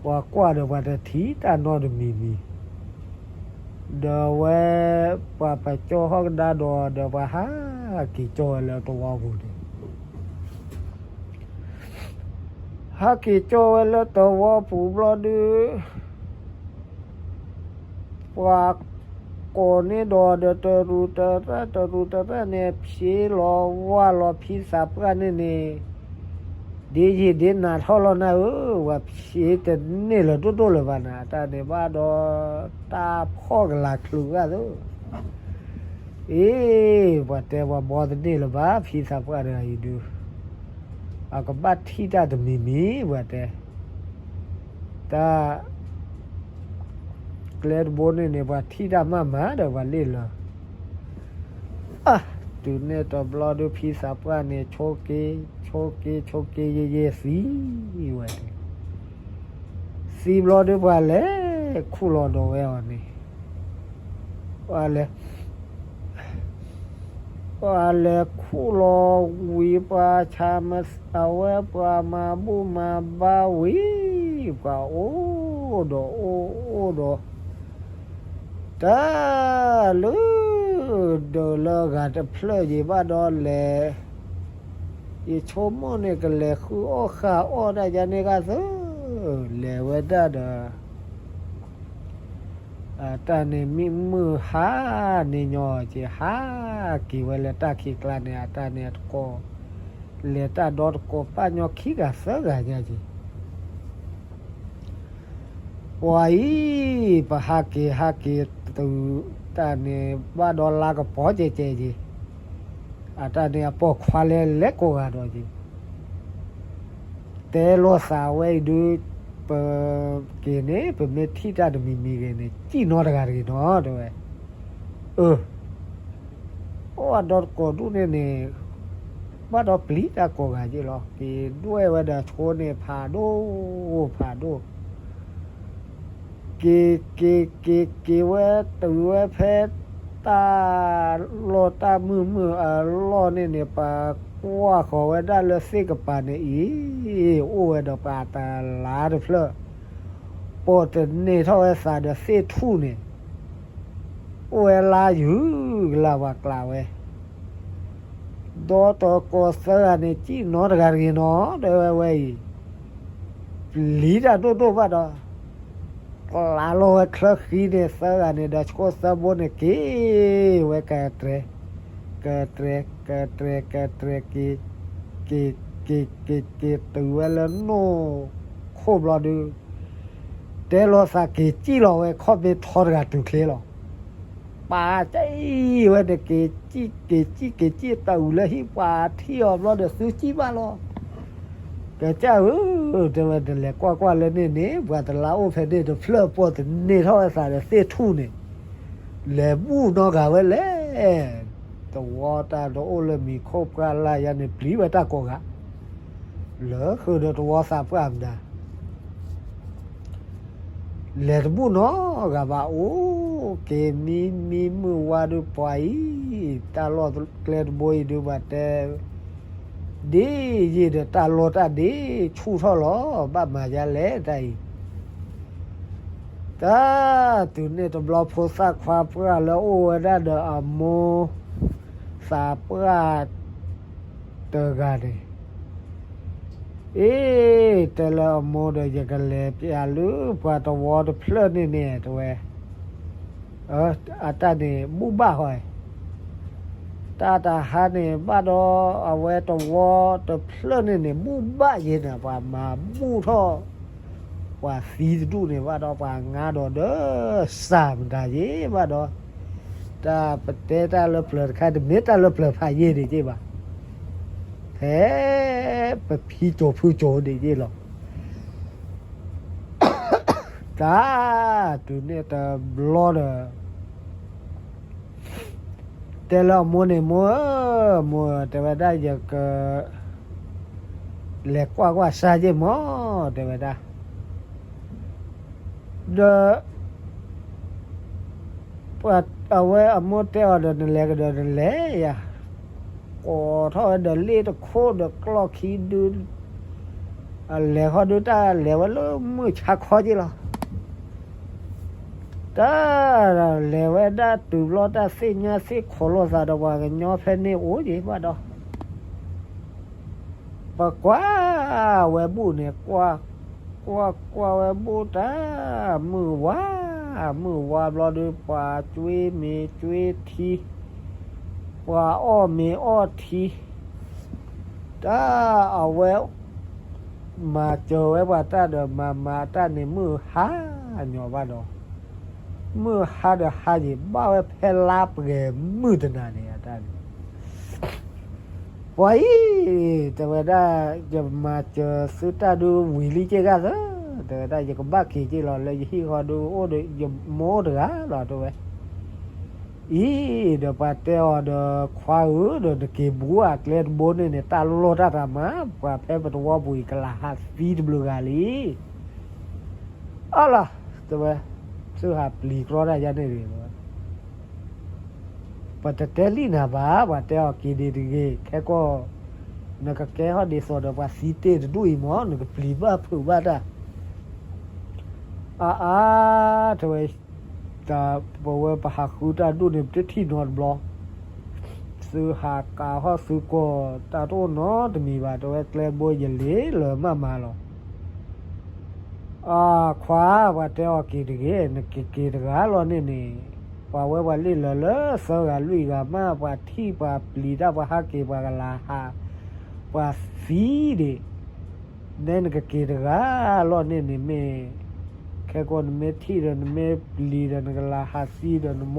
ပှၤကွၢ်ဒီးပှၤတထံၣ်တၢ်နီတမံၤမံၤ, ဒီးဝဲ ပှၤပကၠီဟီၣ်ကဒါဒီး ဒီးပှၤဟးက့ၤကၠီဝဲလၢတဝီပူၤန့ၣ် ဟဲက့ၤကၠီဝဲလၢတဝီပူၤဘျီဒုး ပှၤကိးန့ၢ်ဒီးဒီးတရူးတရၣ် တရူးတရၣ်န့ၣ် ဖျ့လီၤဝါလီၤဖံသးပှၢ်န့ၣ်န့ၣ် ဒ်ယံာ်ဒ်နးထီၣ်လီၤနၤဧၢ, ပှၤဖျ့တန့ၢ်လၢၤဒိၣ်ဒိၣ်လၢၤဘၣ်နၤ, တၢ်န့ၣ်ဘၣ်ဒီး တၢ်ဖီၣ်ကလၤချုးဂၤသိး အ့ ပှၤတဲပှၤဘီတန့ၢ်လၢၤဘၣ် ဖံသးပှၢ်တဂၤအံၤဒုး အကဘၣ်ထံၣ်တၢ်တမံၤမံၤ ပှၤတဲ, တၢ် ကျဲတဘိန့ၣ်န့ၣ် ပှၤထံၣ်တၢ်မးမးဒီးပှၤလ့ၣ်လၢၤ, အ တုၤန့ၣ်တဘျီဒုး ဖံသးပှၢ်န့ၣ် ဆိက့ ဆိက့ ဆိက့ယဲၢ်ယဲၢ်သံဝဲန့ၣ်, သံဘျီဒုး ပှၤလဲၤခူၣ်လီၤဒီးဝဲအီၤန့ၣ် ပှၤလဲၤ ပှၤလဲၤခူၣ်လီၤဝံၤ ပှၤဆါမသးဝဲ ပှၤမၤဘူၣ်မၤဘါဝံၤ ပှၤအိၣ်ဒီးအိၣ်အိၣ်ဒီး တၢ်လၢ ဒၢးလၢဂၤတဖျၢၣ်ယံၤဘၣ်ဒီးလဲၤ, ယဆိကမိၣ်န့ၣ် ကလဲၤဃုအီၣ်ဃာ်အီၣ်တၢ်ယါန့ၣ်ဂၤသၢ, လဲၤဝဲဒၣ်ဒီး တၢ်န့ၣ်မ့ၢ်မုၢ်ဟါန့ၣ်ညီက့ၤ ဟးက့ၤဝဲလၢတၢ်ခံးကျါန့ၣ် အတၢ်န့ၣ်အတကိး လဲၤတၢ်ဒီတကိးပာ်ညီခံဂၤသၢဂၤညါက့ၤ ပှၤအံၤ ပဟးက့ၤဟးက့ၤတုၤ တၢ်န့ၣ်ဘၣ်ဒီးလါကပီၤကဲကဲက့ၤ, အတၢ်န့ၣ်အပိာ်ခွါလဲၤလဲၤကိးဂၤဒီးက့ၤ တဲလိာ်သးဝဲအံၤဒုး ပက့ၤန့ၣ် ပမ့ၢ်ထံၣ်တၢ်တမံၤမံၤဂ့ၤန့ၣ် စံၣ်နီတဂၤတဂ့ၤနီၤ တဲဝဲ, အၢ အိၣ်အဒီတကိးဒူၣ်န့ၣ်န့ၣ် ဘၣ်ဒီးပျံၤတၢ်ကိးဂၤက့ၤလီၤ. က့ၤဒွဲၣ်ဝဲဒီးဆိန့ၣ် ဖးဒိၣ် ဖးဒိၣ် က့ၤက့ၤက့ၤက့ၤဝဲတုၤဝဲဖဲ တၢ်လီၢ်တၢ်မုာ်မုာ်အလီၢ်န့ၣ်န့ၣ် ပှၤကွၢ်ဃီၤဝဲဒၣ်လၢသ့ၣ်ကပၤန့ၣ်အံၤ အိၣ်ဝဲဒီးပှၤတလါတဖျၢၣ် ပိာ်တန့ၢ်ထီၣ်ဝဲသးဒီးသ့ၣ်ထူၣ်န့ၣ် အိၣ်ဝဲလါယုၢ်ကလၢ်ပှၤကျးဝဲ ဒီတကိးသၢဂၤန့ၣ် စံၣ်နီတဂၤတဂ့ၤနီၤ တဲဝဲဝဲအံၤ, ပျံၤတၢ်ဒိၣ်ဒိၣ်ဘၣ်ဒီး ကျးလီၤဝဲချၢဃံန့ၣ် သၢဂၤန့ၣ်ဒီးဆိသၢဘိန့ၣ်က့ၤဝဲကတြဲ ကတြဲ ကတြဲ ကတြဲက့ၤ က့ၤက့ၤက့ၤက့ၤတုၤဝဲလၢနိၣ်ခိၣ်ဘျီဒုး တဲလိာ်သးက့ၤစံၣ်လီၤဝဲခီၣ်ဘ့ထီတဂၤတုၤချ့လီၤ. ပာ်စံၣ်ဝဲန့ၣ် က့ၤစံၣ်က့ၤစံၣ်က့ၤစံၣ်တအုးလၢဟံၣ် ပှၤထံၣ်အီၤဘျီဒီးသုစံၣ်ဘၣ်လီၤ. ကစၢ်ဧၢ, တဲဝဲ နလဲၤကွၢ်ကွၢ်လၢန့ၣ်န့ၣ် ပှၤတလါအိၣ်ဖဲန့ၣ်တဖျၢၣ် ပှၤတန့ၢ်ထီၣ်ဝဲသးဒီးသ့ၣ်ထူၣ်န့ၣ်, လဲၤဘူၣ်နီတဂၤဝဲလဲၣ်. သဝီတၢ်တအိၣ်လၢမံၤခိၣ်ပှၢ်လၢ်ယါန့ၣ် ပျံၤဝဲတၢ်ကိးဂၤ, လၢဃုာ်ဒီးသဝီသးပှၢ်မတၤ လဲၤတဘူၣ်နီတဂၤဘၣ်. အိၣ်က့ၤမံမံမုၢ်ဝါဒုးပှၤအံၤ, တၢ်လီၢ်ကျဲတဘိအံၤဒုးဘၣ်တဲ, ဒ်ယံာ်ဒီးတၢ်လီၢ်တၢ်ဒ့ဆူၣ်ထီၣ်လီၤ, ဘၣ်မၤယါလဲၣ်တၢ်အံၤ. တၢ်တုၤန့ၣ်တဘျီ ဖိသၣ်ခွါပှၢ်လၢအိၣ်ဝဲဒၣ်ဒီးအမိၢ်သးပှၢ်တဂၤန့ၣ် အ့, တဲလၢအမိၢ်ဒီး ယကလဲၤပျးလၢပှၤတဝီတဖျၢၣ်န့ၣ်န့ၣ် တဲဝဲ, အတၢ်န့ၣ်ဘူၣ်ဘၣ်ဃီ, တၢ်တဟါန့ၣ်ဘၣ်ဒီး အဝဲတဝီတဖျၢၣ်န့ၣ်န့ၣ် ဘူၣ်ဘၣ်ယဲန့ၣ် ပှၤမၤဘူၣ်ထီၣ် ပှၤသံတဒူၣ်န့ၣ်ဘၣ်ဒီး ပှၤငါဒီးဒီးစၢ်မတၤယဲဘၣ်ဒီး, တၢ်ပတဲတၢ်လၢပျၢၤတခါ တမ့ၢ်တၢ်လၢပျၢၤဖးယံာ်ဒံးက့ဘၣ်, ဖဲပဖံကၠိၤဖုကၠိၤဒံးက့လီၤ. တၢ်တုၤန့ၣ်တဘျီဒီး တဲလၢအမိၢ်န့ၣ် မိၢ်ဧၢ, မိၢ်ဧၢ, တဲဝဲဒၣ် ယကလဲၤကွၢ်ကွၢ်စၢ်က့မၢ်, တဲဝဲဒၣ်, ဒီး အဝဲအမိၢ်တဲအီၤဒီး နလဲၤကဒီးနလဲၤယၤ, ကိးထီၣ်ဝဲဒီးလ့ၣ်တခိၣ်ဒီးကျီၢ်ခံဒု, အလဲၤဃီဒုး တၢ်လဲၤဝဲလၢမုၢ်ဆါခီက့လီၤ. တၢ်လဲၤဝဲဒၣ်တုၤဘျီ တၢ်သ့ၣ်ညါသ့ၣ်ခိးလိာ်သးဒီးပှၤကညီဖဲန့ၣ်အိၣ်က့ဘၣ်ဒီး ပကွၢ်ဝဲဘူၣ်န့ၣ်, ကွၢ်, ကွၢ်ကွၢ်ဝဲဘူၣ်တၢ်, မုၢ်ဝါ, မုၢ်ဝါဘျီဒီး ပှၤကွ့မ့ၤကွ့ထံ, ပှၤအီၣ်မ့ၤအီၣ်ထံ, တၢ်အဝဲ မၤစၢၤဝဲပှၤတၢ်ဒီး မၤမၤတၢ်န့ၣ် မုၢ်ဟါညီဘၣ်ဒီး, မုၢ်ဟါဒီးဟါယံာ်ဘၣ်ဝဲ ဖဲလါပှဲၤမုၢ်တနၤန့ၣ် အတၢ်န့ၣ် ပှၤအံၤ, တဲဝဲဒၣ်, ယမၤစၢၤသုတၢ်ဒုးဝံၤလံက့ဂၤသၢ, တဲဝဲဒၣ် ယကဘၣ်က့ၤက့လီၤ လၢယဟံၣ်ဃီဒုး ယမိၢ်အိၣ်တဂၤလီၤ တဲဝဲ. အံၤ, ဒီးပှၤတဲအီၤဒီး ခွါဧၢ, ဒီးနက့ၤဘူးအကျဲတဘိန့ၣ်န့ၣ် တၢ်လီၢ်တၢ်တၢ်မၤ, ပှၤဖဲပတဝီပူၤအံၤ ကလၤဟးသံတဘျုးဂၤလံ. အလီၤ, တဲဝဲ, သုဟးပျံၤကြီတၢ်ယါန့ၣ်တဂ့ၤ, ပတတဲလံနၤဘၣ်, ပှၤတဲအီၤက့ၤဒံးတဂ့ၤ, ခဲကီၢ် နကကဲထီၣ်ဒ်သိးဒီးပှၤသံတ့ၢ်တဒူၣ်အံၤမၢ်, နကပျံၤဘၣ်ဖုးဘၣ်တၢ် အါအါ, တဲဝဲ, တၢ်ပဝဲပဟးဃုတၢ်ဒူၣ်န့ၣ် ပတထံၣ်နီတဘျီ, သုဟးကးဟီၣ်သုကီၢ် တၢ်တအိၣ်နီတမံၤဘၣ်, တဲဝဲ ကျဲဘိယလ့ၤလၢမးမးလီၤ. အခွါ, ပှၤတဲအီၤက့ၤတဂ့ၤ, နက့ၤက့ၤတဂၤလီၤန့ၣ်န့ၣ်, ပှၤဝဲပှၤလ့ၣ်လၢာ်လၢသၢဂၤလွံၢ်ဂၤမး, ပှၤထံၣ်ပှၤပျံၤတၢ် ပှၤဟးက့ၤပှၤကလၤဟး, ပှၤသံဒံး နဲနကက့ၤတဂၤလီၤန့ၣ်န့ၣ်မ့ၢ်, ခဲကိာ်နမ့ၢ်ထံၣ်ဒီး နမ့ၢ်ပျံၤဒီး နကလၤဟးသံဒီး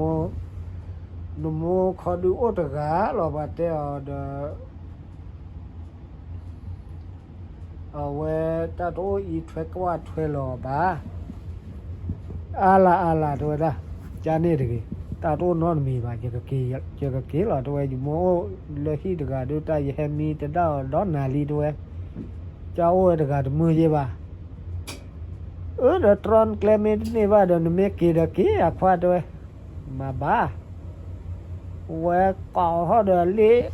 နမိၢ်ခီဒုးအိၣ်တဂၤလီၤ, ပှၤတဲအီၤဒီး အဝဲတၢ်တအိၣ်အံးထွဲကွၢ်ထွဲလၢၤအီၤဘၣ်. အါလၢ်အါလၢ် တဲဝဲဒၣ်, ကန့ၣ်တဂ့ၤ, တၢ်တအိၣ်နီတမံၤဘၣ်, ယကက့ၤလီၤ တဲဝဲ, ယမိၢ်အိၣ်လၢဟံၣ်တဂၤဒီး တၢ်ယဟဲမံတဒၣ်အီၤဒီးနၤလံ တဲဝဲ, ကအိၣ်ဝဲတဂၤတမုာ်ယဲဘၣ်. အၢ ဒီးတြီနကျဲမ့ၢ်တန့ၢ်ဘၣ်ဒီး နမ့ၢ်က့ၤဒီးက့ၤ အခွါ တဲဝဲ, မၤဘၣ် ဝဲကိးထီၣ်ဒီးလ့ၣ်,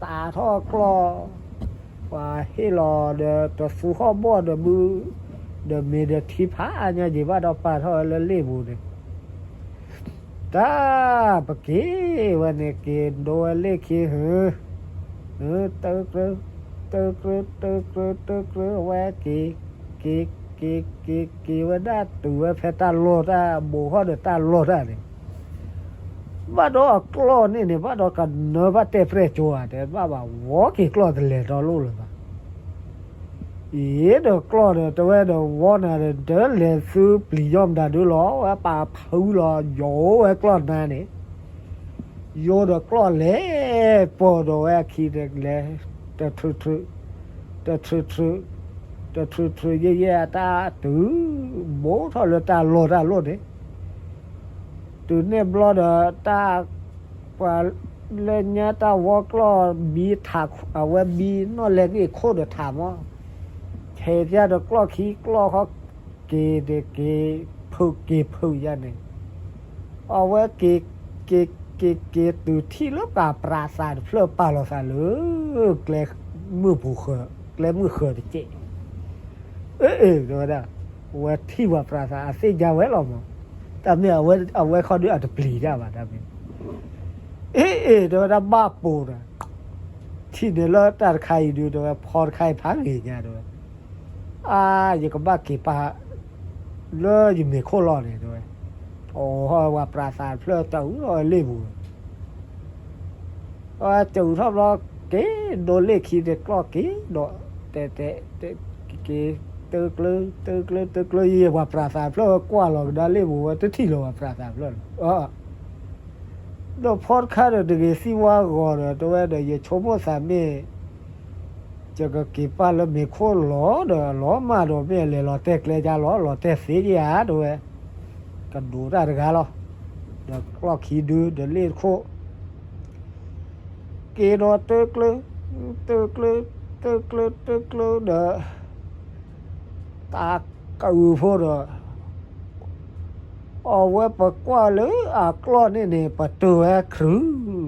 ပာ်ထီၣ်ကျီၢ်, ပှၤဟ့ၣ်လီၤဒီးတသူဟီၣ်ဘီၣ်ဒီးဘု, ဒီးမ့ၤဒီးထံဖးအါညါယံာ်ဘၣ်ဒီး ပာ်ထီၣ်ဝဲလၢလ့ၣ်ပူၤန့ၣ်, တၢ်ပက့ၤဝဲန့ၣ် က့ၤဒိဝဲလ့ၣ်ခံ, ဟု, ဟု, တၢ်ကြၢ, တၢ်ကြၢ, တၢ်ကြၢ, တၢ်ကြၢ, ဝဲက့ၤ, က့ၤ, က့ၤ, က့ၤ, က့ၤဝဲဒၣ်တုၤဝဲဖဲတၢ်လီၢ်တၢ် ဘူးထီၣ်ဒီးတၢ်လီၢ်တၢ်န့ၣ် ဘၣ်ဒီးအကျီၢ်န့ၣ်န့ၣ် ဘၣ်ဒီးကနၢဘၣ်တဲပြဲၣ်ကၠိဧါ, တဲဘၣ်ဘၣ် ဝီက့ၤကျီၢ်တလဲၤဒီလိၣ်လၢၤဘၣ်. အံၤဒီးကျီၢ်ဒီး တဲဝဲဒီးဝီနၤဒီး တလဲၤသုပျံၤယီၢ်မတၤဒုလီၤ, ဝဲပာ်ဖုလီၤ ယိၤဝဲကျီၢ်နါန့ၣ်, ယိၤဒီးကျီၢ်လဲၤပိာ်ဒီးဝဲအခံတလဲၤ, တထြုးထြုး, တထြုးထြုး တထြူးထြူးယဲၢ်ယဲၢ်အတၢ်တုၤ ဘိးထီၣ်လၢတၢ်လီၢ်တၢ်လီၢ်န့ၣ်, တုၤန့ၣ်ဘျီဒီးတၢ် ပှၤလၢညါတၢ်ဝီကျီၢ်ဘံထး အဝဲဘံနီၣ်လဲၤန့ၣ်ခိၣ်ဒီးထးမီၢ်, ထဲးပျၢ်ဒီးကျီၢ်ခံကျီၢ်ခီ က့ၤဒီးက့ၤ ဖုးက့ၤဖုးယါန့ၣ်, အဝဲက့ၤ က့ၤ က့ၤ က့ၤတုၤထံၣ်လၢပှၤပြးသးတဖျၢၣ်ပာ်လီၤသးလၢ ကျဲမုၢ်ပူၤဃၢၤ ကျဲမုၢ်ဃၢၤတကဲး, အ့ၣ်အ့ၣ် တဲဝဲဒၣ်, ဝဲထံၣ်ပှၤပြးသးအသ့ၣ်ညါဝဲလီၤမး, တၢ်မ့ၢ်အဝဲ အဝဲခီဒုးအတပျံၤတၢ်ဘၣ်တၢ်မ့ၢ်, အ့ၣ်အ့ၣ် တဲဝဲဒၣ် ဘၣ်ပိာ်ဒီး ထံၣ်န့ၣ်လၢတၢ်တခါအံၤဒုး တဲဝဲ ဖီတခါအံၤဖးဂ့ၤညါ တဲဝဲ, အါ ယကဘၣ်က့ၤပာ် လၢယမ့ၤခိၣ်လီၢ်န့ၣ် တဲဝဲ, အိၣ်ဟီၣ်ဝဲပှၤပြးသးတဖျၢၣ် တအုးထီၣ်ဝဲလ့ၣ်ပူၤ အဝဲတုၤထီၣ်ဘျီ က့ၤဒိလ့ၣ်ခံန့ၣ် ကျီၢ်က့ၤဒီး တဲ တဲ တဲ က့ၤ တၢကျၢ တၢကျၢ တၢကျၢ ယဲၢ်ပှၤပြးသးတဖျၢၣ်ဝဲကွၢ်လီၤကဒါလ့ၣ်ပူၤဝဲ တထံၣ်လၢၤပှၤပြးသးတဖျၢၣ်လီၤ. ဒီးဖီတခါဒီးတဂ့ၤသံဝါဂီၤဒီး တဲဝဲဒီး ယဆိကမိၣ်သးမ့ၢ် ယကက့ၤပာ်လၢမ့ၤခိၣ်လီၤဒီး လီၤမၢ်ဒီးမ့ၢ်လဲၤလီၤတဲာ်ကျဲယါလီၤ လီၤတဲာ်သ့ယါ တဲဝဲ, ကဒိးတၢ်တဂၤလီၤ. ဒီးကျီၢ်ခံဒုဒီးလ့ၣ်တခိၣ် က့ၤဒီးတၢကျၢ တၢကျၢ တၢကျၢ တၢကျၢဒီး တၢ်ကအုးဖိဒီး အဝဲပကွၢ်လၢအကျီၢ်န့ၣ်န့ၣ် ပတုာ်ဝဲခရု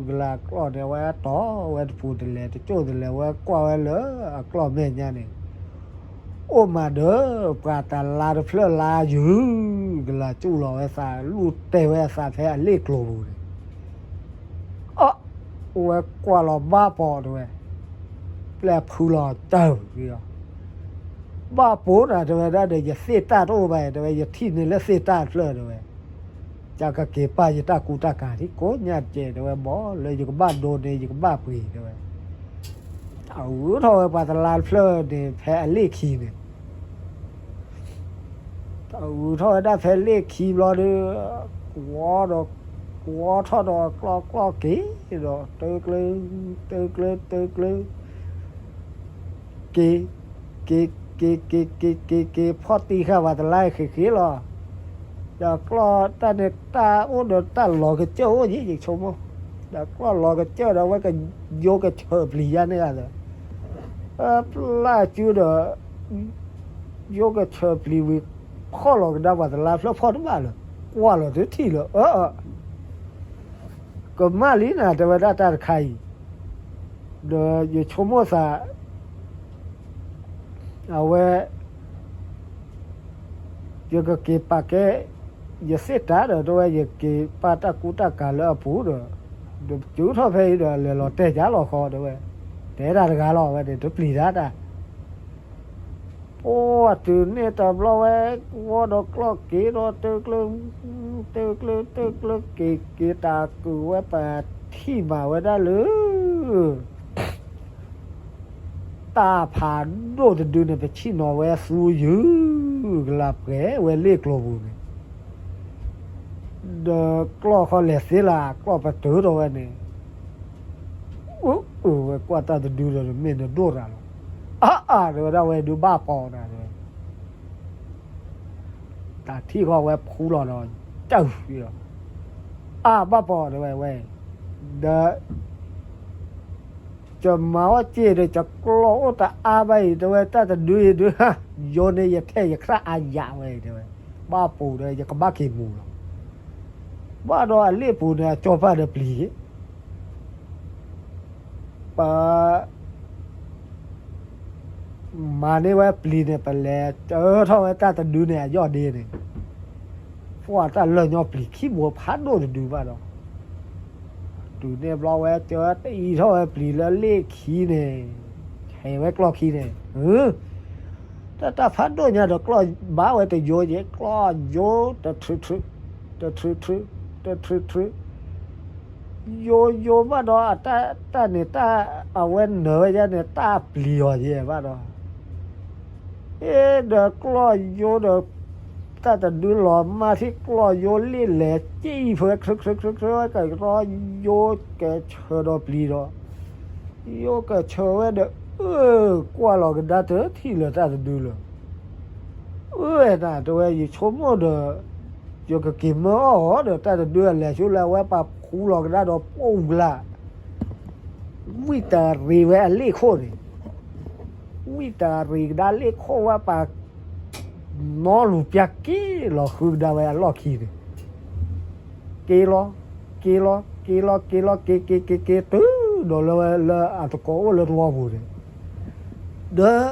ကလၤကျီၢ်န့ၣ် အဝဲတီၢ်ဝဲတပူၤတလဲၤတကၠိၢ်တလဲၤ ဝဲကွၢ်ဝဲလၢအကျီၢ်မဲာ်ညါန့ၣ် အိၣ်မးဒီး ပှၤတလါတဖျၢၣ်လါယုာ် ကလၤကၠူၣ်လီၤဝဲသး လူၢ်တဲာ်ဝဲအသးဖဲအလ့ၣ်ကျိၤပူၤန့ၣ် အ ဝဲကွၢ်လီၤဘၣ်ပိာ်တဲဝဲ, ပျဲၢ်ဖုလီၤတၢ်လီၤ, ဘၣ်ပိာ်နၤတဲဝဲဒၣ်ဒီး ယသ့ၣ်တၢ်တအိၣ်ဘၣ်အံၤ တဲဝဲ ယထံၣ်န့ၢ်လၢသ့ၣ်တၢ်တဖျၢၣ်တဲဝဲ, ယကက့ၤပာ်ယတၢ်ကူတၢ်ကၤထံကိးညါတကဲး တဲဝဲ ဘီလၢယကဘၣ်ဒိန့ၣ် ယကဘၣ်ပှ့ၤတဲဝဲ, တၢ်အုးထီၣ်ဝဲပှၤတလါတဖျၢၣ်န့ၣ် ဖဲအလ့ၣ်ခံန့ၣ် တၢ်အုးထီၣ်ဝဲဒၣ်ဖဲလ့ၣ်ခံဘျီဒီး ကွီဒီး ကွီထီၣ်ဒီးကျီၢ်ကျီၢ်က့ၤဒီး တၢကျၢ တၢကျၢ တၢကျၢ က့ၤ က့ၤ က့ၤ က့ၤ က့ၤ က့ၤ က့ၤ ဖီၣ်တံၢ်ဃာ်ပှၤတလါဃ့ဃ့လီၤ. ဒီးကျီၢ်တၢ်န့ၣ်တၢ်အိၣ်ဒီးတၢ်လီၤကစၢၢ်အိၣ်ယံၤ ယဆိကမိၣ်, ဒီးကျီၢ်လီၤကစၢၢ်ဒီး အဝဲကယိကဆၢပျံၤယါန့ၣ်ဂၤဒီး ပျၢ်စုဒီး ယိကဆၢပျံၤဝံၤ ဖီၣ်လီၤကဒါပှၤတလါဖျၢၣ်ဖီၣ်တဘၣ်လၢၤ ကွၢ်လီၤတထံၣ်လၢၤ အၢ ကမၣ်လံနၤ တဲဝဲဒၣ်တၢ်တခါအံၤ, ဒီးယဆိကမိၣ်သး အဝဲ ယကက့ၤပာ်ကဲ ယသ့ၣ်တၢ်ဒီး တဲဝဲ ယက့ၤပာ်တၢ်ကူတၢ်ကၤလၢအပူၤဒီး ဒီးတုၤထီၣ်ဖဲအံၤဒီး လဲၤလီၤတဲာ်ကၢ်လီၤဃီ တဲဝဲ, တဲတၢ်တဂၤလီၤ အဝဲန့ၣ် တပျံၤတၢ်တၢ် ပှၤတုၤန့ၣ်တဘျီဝဲ ဝီဒီးကျီၢ်က့ၤဒီး တၢကျၢ တၢကျၢ တၢကျၢ က့ၤက့ၤတၢ်ကုာ်ဝဲ ပထံၣ်မၤဝဲဒၣ်လၢ တၢ်ဖးဒိၣ်တဒုန့ၣ် ပဆံၣ်နီၤဝဲသူယုၢ် ကလၤပှဲၤဝဲလ့ၣ်ကျိၤပူၤန့ၣ် ဒီးကျီၢ်ခီလဲၤသ့လၢ ကျီၢ်ပတုာ်ထီၣ်ဝဲန့ၣ် အၢ အၢ ဝဲကွၢ်တၢ်တဒုဒီး မ့ၢ်နဒိၣ်တၢ်လီၤ. အါအါ တဲဝဲဒၣ် ဝဲဒုးဘၣ်ပိာ်နၤ တဲဝဲ, တၢ်ထံၣ်ဃီဝဲဖူလီၤဒီး ကၢၢ်လီၤ, အါ ဘၣ်ပိာ် တဲဝဲ ဝဲ, ဒီး ကမၤအီၣ်စ့ဒီး ကကျီၢ်အိၣ်တအါဘၣ်အံၤ တဲဝဲ တၢ်တဒုအံၤဒုး ယိန့ၣ်ယထဲယခြၢ်အါယၤဝဲအံၤ တဲဝဲ, ဘၣ်ပိာ်ဒီး ယကဘၣ်က့ၤမူၤလီၤ. ဘၣ်ဒီးအလ့ၣ်ပူၤန့ၣ် အကၠီပၢ်ဒီးပျံၤ ပ မၤန့ၢ်ဝဲပျံၤန့ၣ် ပလဲၤစၢထီၣ်ဝဲတၢ်တဒုန့ၣ် အယီၢ်ဒ့န့ၣ်, ပှၤတၢ်လၢာ်ညီပျံၤခံဘိဖးဒိၣ်တဒုဘၣ်ဒီး, တုၤန့ၣ်ဘျီဝဲစၢတအံထီၣ်ဝဲပျံၤလၢလ့ၣ်ခံန့ၣ်, ဟဲဝဲကျီၢ်ခံန့ၣ်, တၢ်တၢ်ဖးဒိၣ်ညါဒီးကျီၢ်ဘၣ်ဝဲတယိယဲ ကျီၢ်ယိ တထြူးထြူး, တထြူးထြူး, တထြူးထြူး ယိယိဘၣ်ဒီး အတၢ်န့ၣ်တၢ် အဝဲနၢၤဝဲဒၣ်န့ၣ် တၢ်ပျံၤအီၤယဲဘၣ်ဒီး, အ့ ဒီးကျီၢ်ယိဒီး တၢ်တဒုလီၤမၢ်ထံကျီၢ်ယိလ့ၣ်လဲၤစ့အံၤဖဲ ခြၢခြၢခြၢခြၢဝဲကဒီး ယိကဆၢဒီးပျံၤဒီး, ယိကဆၢဝဲဒီး အၢ ကွၢ်လီၤကဒါတထံၣ်လၢၤတၢ်တဒုလၢၤ. အၢ နၤတဲဝဲ ယဆိကမိၣ်ဒီး ယကက့ၤမၢအီၣ်အီၤဒီး တၢ်တဒုအလဲၤဆိလၢအဝဲပာ်ဖှူလီၤကဒါဒီး ပအိၣ်ဘျး ဝံၣ်တရံးဝဲအလ့ၣ်ခိၣ်န့ၣ်, ဝံၣ်တရံးကဒါလ့ၣ်ခိၣ်ဝဲပာ် နီလူၤပျၢ်က့ၤလီၤဃုကဒါဝဲအလီၢ်ခံန့ၣ်, က့ၤလီၤ, က့ၤလီၤ, က့ၤလီၤ, က့ၤလီၤ, က့ၤ က့ၤ က့ၤ က့ၤ တုၤဒီးလၢဝဲလၢအတကိးအိၣ်လၢ တဝီပူၤန့ၣ်, ဒီး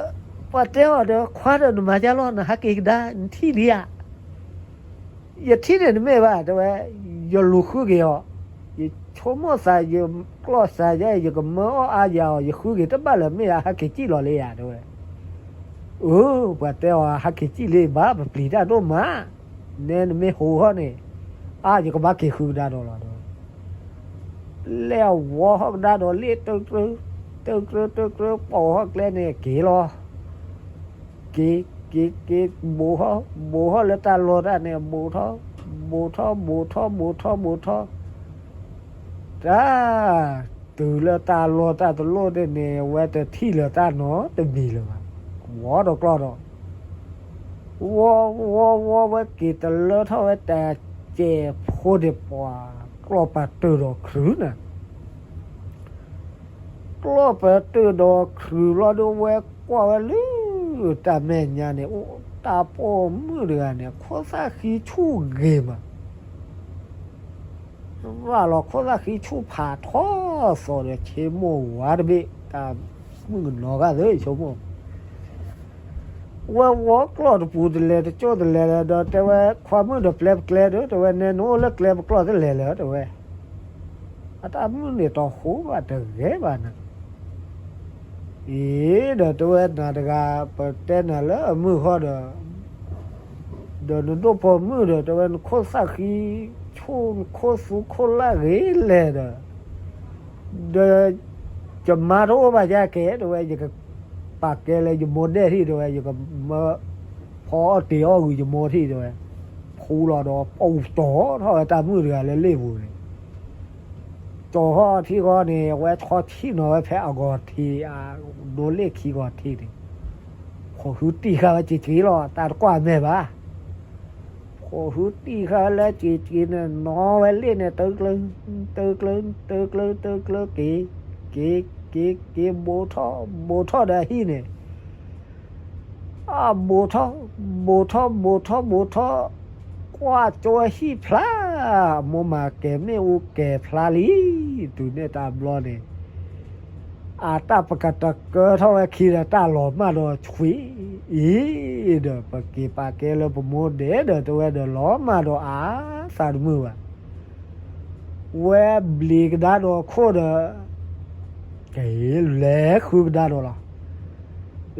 ပှၤတဲအီၤဒီး ခွါဒီး နမၤဒ်လဲၣ်, နဟးက့ၤကဒါ နထံၣ်လံဧါ. ယထံၣ်န့ၣ်တမ့ၢ်ဘၣ် တဲဝဲ, ယလူၤဃုက့ၤအီၤ, ယဆိကမိၣ်သး ယကျီၢ်သးယဲ ယကမၢအီၣ်အါယၤအီၤ ယဃုက့ၤတဘၣ်လၢၤ မ့ၢ်ဧါ ဟးက့ၤစံၣ်လီၤလံဧါ တဲဝဲ. အၢ ပှၤတဲအီၤ ဟးက့ၤစံၣ်လံဘၣ် ပပျံၤတၢ်ဒိၣ်မး, နဲနမ့ၢ်ဟိးထီၣ်န့ၣ် အါ ယကဘၣ်က့ၤဃုကဒါဒီးလီၤ တဲဝဲ. လဲၤဝီထီၣ်ကဒါဒီးလ့ၣ် တုၢ်ကြၢ တုၢ်ကြၢ တုၢ်ကြၢ ပိာ်ထီၣ်ကျဲန့ၣ် က့ၤလီၤ. က့ၤ က့ၤ က့ၤ ဘူးထီၣ် ဘူးထီၣ်လၢတၢ်လီၢ်တၢ်န့ၣ် ဘူးထီၣ် ဘူးထီၣ် ဘူးထီၣ် ဘူးထီၣ် ဘူးထီၣ် တၢ် တုၤလၢတၢ်လီၢ်တၢ်တလိၣ်န့ၣ်န့ၣ် အဝဲတထံၣ်လၢၤတၢ်နီတမံၤလၢၤဘၣ်. ဝီဒီးကျီၢ်ဒီး ဝီ ဝီ ဝီ ဝဲက့ၤတလၢထီၣ်ဝဲတစဲးဖိန့ၣ် ပှၤကျီၢ်ပာ်တၢၢ်ဒီးခရုနၤ ကျီၢ်ပာ်တၢၢ်ဒီးခရုဘျီဒီး ဝဲကွၢ်ဝဲလၢတၢ်မဲာ်ညါန့ၣ် အိၣ်တၢ်ပိာ်မုၣ်တဂၤန့ၣ် ခိၣ်သၣ်ဃံဆူၣ်ဂ့ၤမး ရၣ်လီၤ ခိၣ်သၣ်ဃံဆူၣ်ဖးထီသီဒီး ဆ့မိၢ်ဝါတဘ့ၣ် တၢ်မုၣ်ကနီၤဂၤသ့ၣ် ဆိကမိၣ် ဝဲဝီကျီၢ်တပူၤ တလဲၤတကၠိၢ်တလဲၤလၢၤဒီး တဲဝဲ ခွါမုၣ်ဒီး ပျဲပကျဲဒီး တဲဝဲ နဲနအိၣ်လၢကျဲပကျီၢ်တလဲၤလၢၤ တဲဝဲ အတၢ်မုၣ်န့ၣ် တီၢ်ဃိဘၣ်တဂ့ၤဘၣ်နၤ အံၤဒီး တဲဝဲ နၤတဂၤ ပတဲနၤလၢအမုၢ်ဃီဒီး ဒီးနဒိၣ်ပိာ်မုၣ်ဒီး တဲဝဲ နခိၣ်သၣ်ဃံဆူၣ် နခိၣ်သူခိၣ်လၢ်ဂ့ၤလဲၣ်ဒီး ဒီးယမါတအိၣ်ဘၣ်ယကဲ တဲဝဲ ယကပာ်ကဲလၢယမိၢ်ဒဲၣ်ထံၣ် တဲဝဲ ယကမၢဖီအီၣ်တ့ၤအီၣ်ဂုာ်ယမိၢ်ထံၣ် တဲဝဲ ဖူလီၤဒီး ပူၤတီၤထီၣ်ဝဲတၢ်မုၣ်တဂၤလၢလ့ၣ်ပူၤန့ၣ် ကၠီၤထီၣ်ထံဃီန့ၣ် အဝဲဆီဆံၣ်နီၤဝဲဖဲအဂီၤထံး အဒိလ့ၣ်ခံဂီၤထံးန့ၣ် ဖိးဟုတံၢ်ဃာ်ဝဲစ့ၤစ့ၤလီၤ တၢ်တကွၢ်မဲာ်ဘၣ် ဖိးဟုတံၢ်ဃာ်ဝဲလၢစ့ၤစ့ၤန့ၣ် နီၤဝဲလ့ၣ်န့ၣ် တၢကျၢ တၢကျၢ တၢကျၢ တၢကျၢ က့ၤ က့ၤ က့ၤ က့ၤ ဘူးထီၣ် ဘူးထီၣ်ဒီးအဟံၣ်န့ၣ် အဘူးထီၣ် ဘူးထီၣ် ဘူးထီၣ် ဘူးထီၣ် ကွၢ်ကၠိဟံၣ်ဖျါ မိၢ်မၤကဲၤမ့ၣ်အူကဲၤဖျါလံ တုၤန့ၣ်တဘျီန့ၣ် အတၢ်ပကတကၢထီၣ်ဝဲခံဒီး တၢ်လီၤမၢ်ဒီးဆွံအံၤဒီး ပက့ၤပာ်ကဲလၢပမိၢ်ဒဲးဒီး တဲဝဲဒီး လီၤမၢ်ဒီးအါသးတမုာ်ဘၣ် ဝဲဘျံးကဒါဒီးခိၣ်ဒီး ကလဲၤဃုကဒါဒီးလီၤ.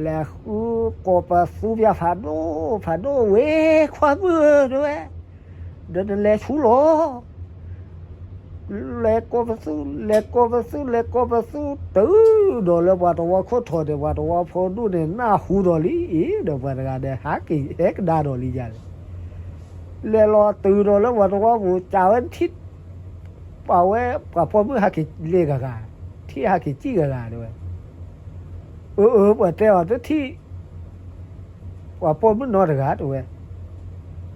လဲၤဃုကိးပသူပျၢ်ဖးဒိၣ် ဖးဒိၣ်ဝဲ ခွါမုၣ်ဧၢ တဲဝဲ, ဒီးနလဲၤဆူလီၤ. လဲၤကိးပသူ လဲၤကိးပသူ လဲၤကိးပသူ တုၤဒီးလၢပှၤတဝီခိၣ်ထီၣ်န့ၣ် ပှၤတဝီဖိဒူၣ်န့ၣ် နၢ်ဟူဒီးလံအံၤ ဒီးပှၤတဂၤဒီး ဟဲက့ၤဟဲကဒါဒီးလံယၤန့ၣ် လဲၤလီၤတုၤဒီးလၢပှၤတဝီပူၤ ကးဝဲထံၣ် ပှၤဝဲ ပှၤပိာ်မုၣ်ဟဲက့ၤလ့ၣ်ဂၤဂၤ, ထံၣ်ဟဲက့ၤစံၣ်ဂၤဂၤတဲဝဲ. အၢ အၢ ပှၤတဲအီၤတထံၣ် ပှၤပိာ်မုၣ်နီတဂၤတဲဝဲ.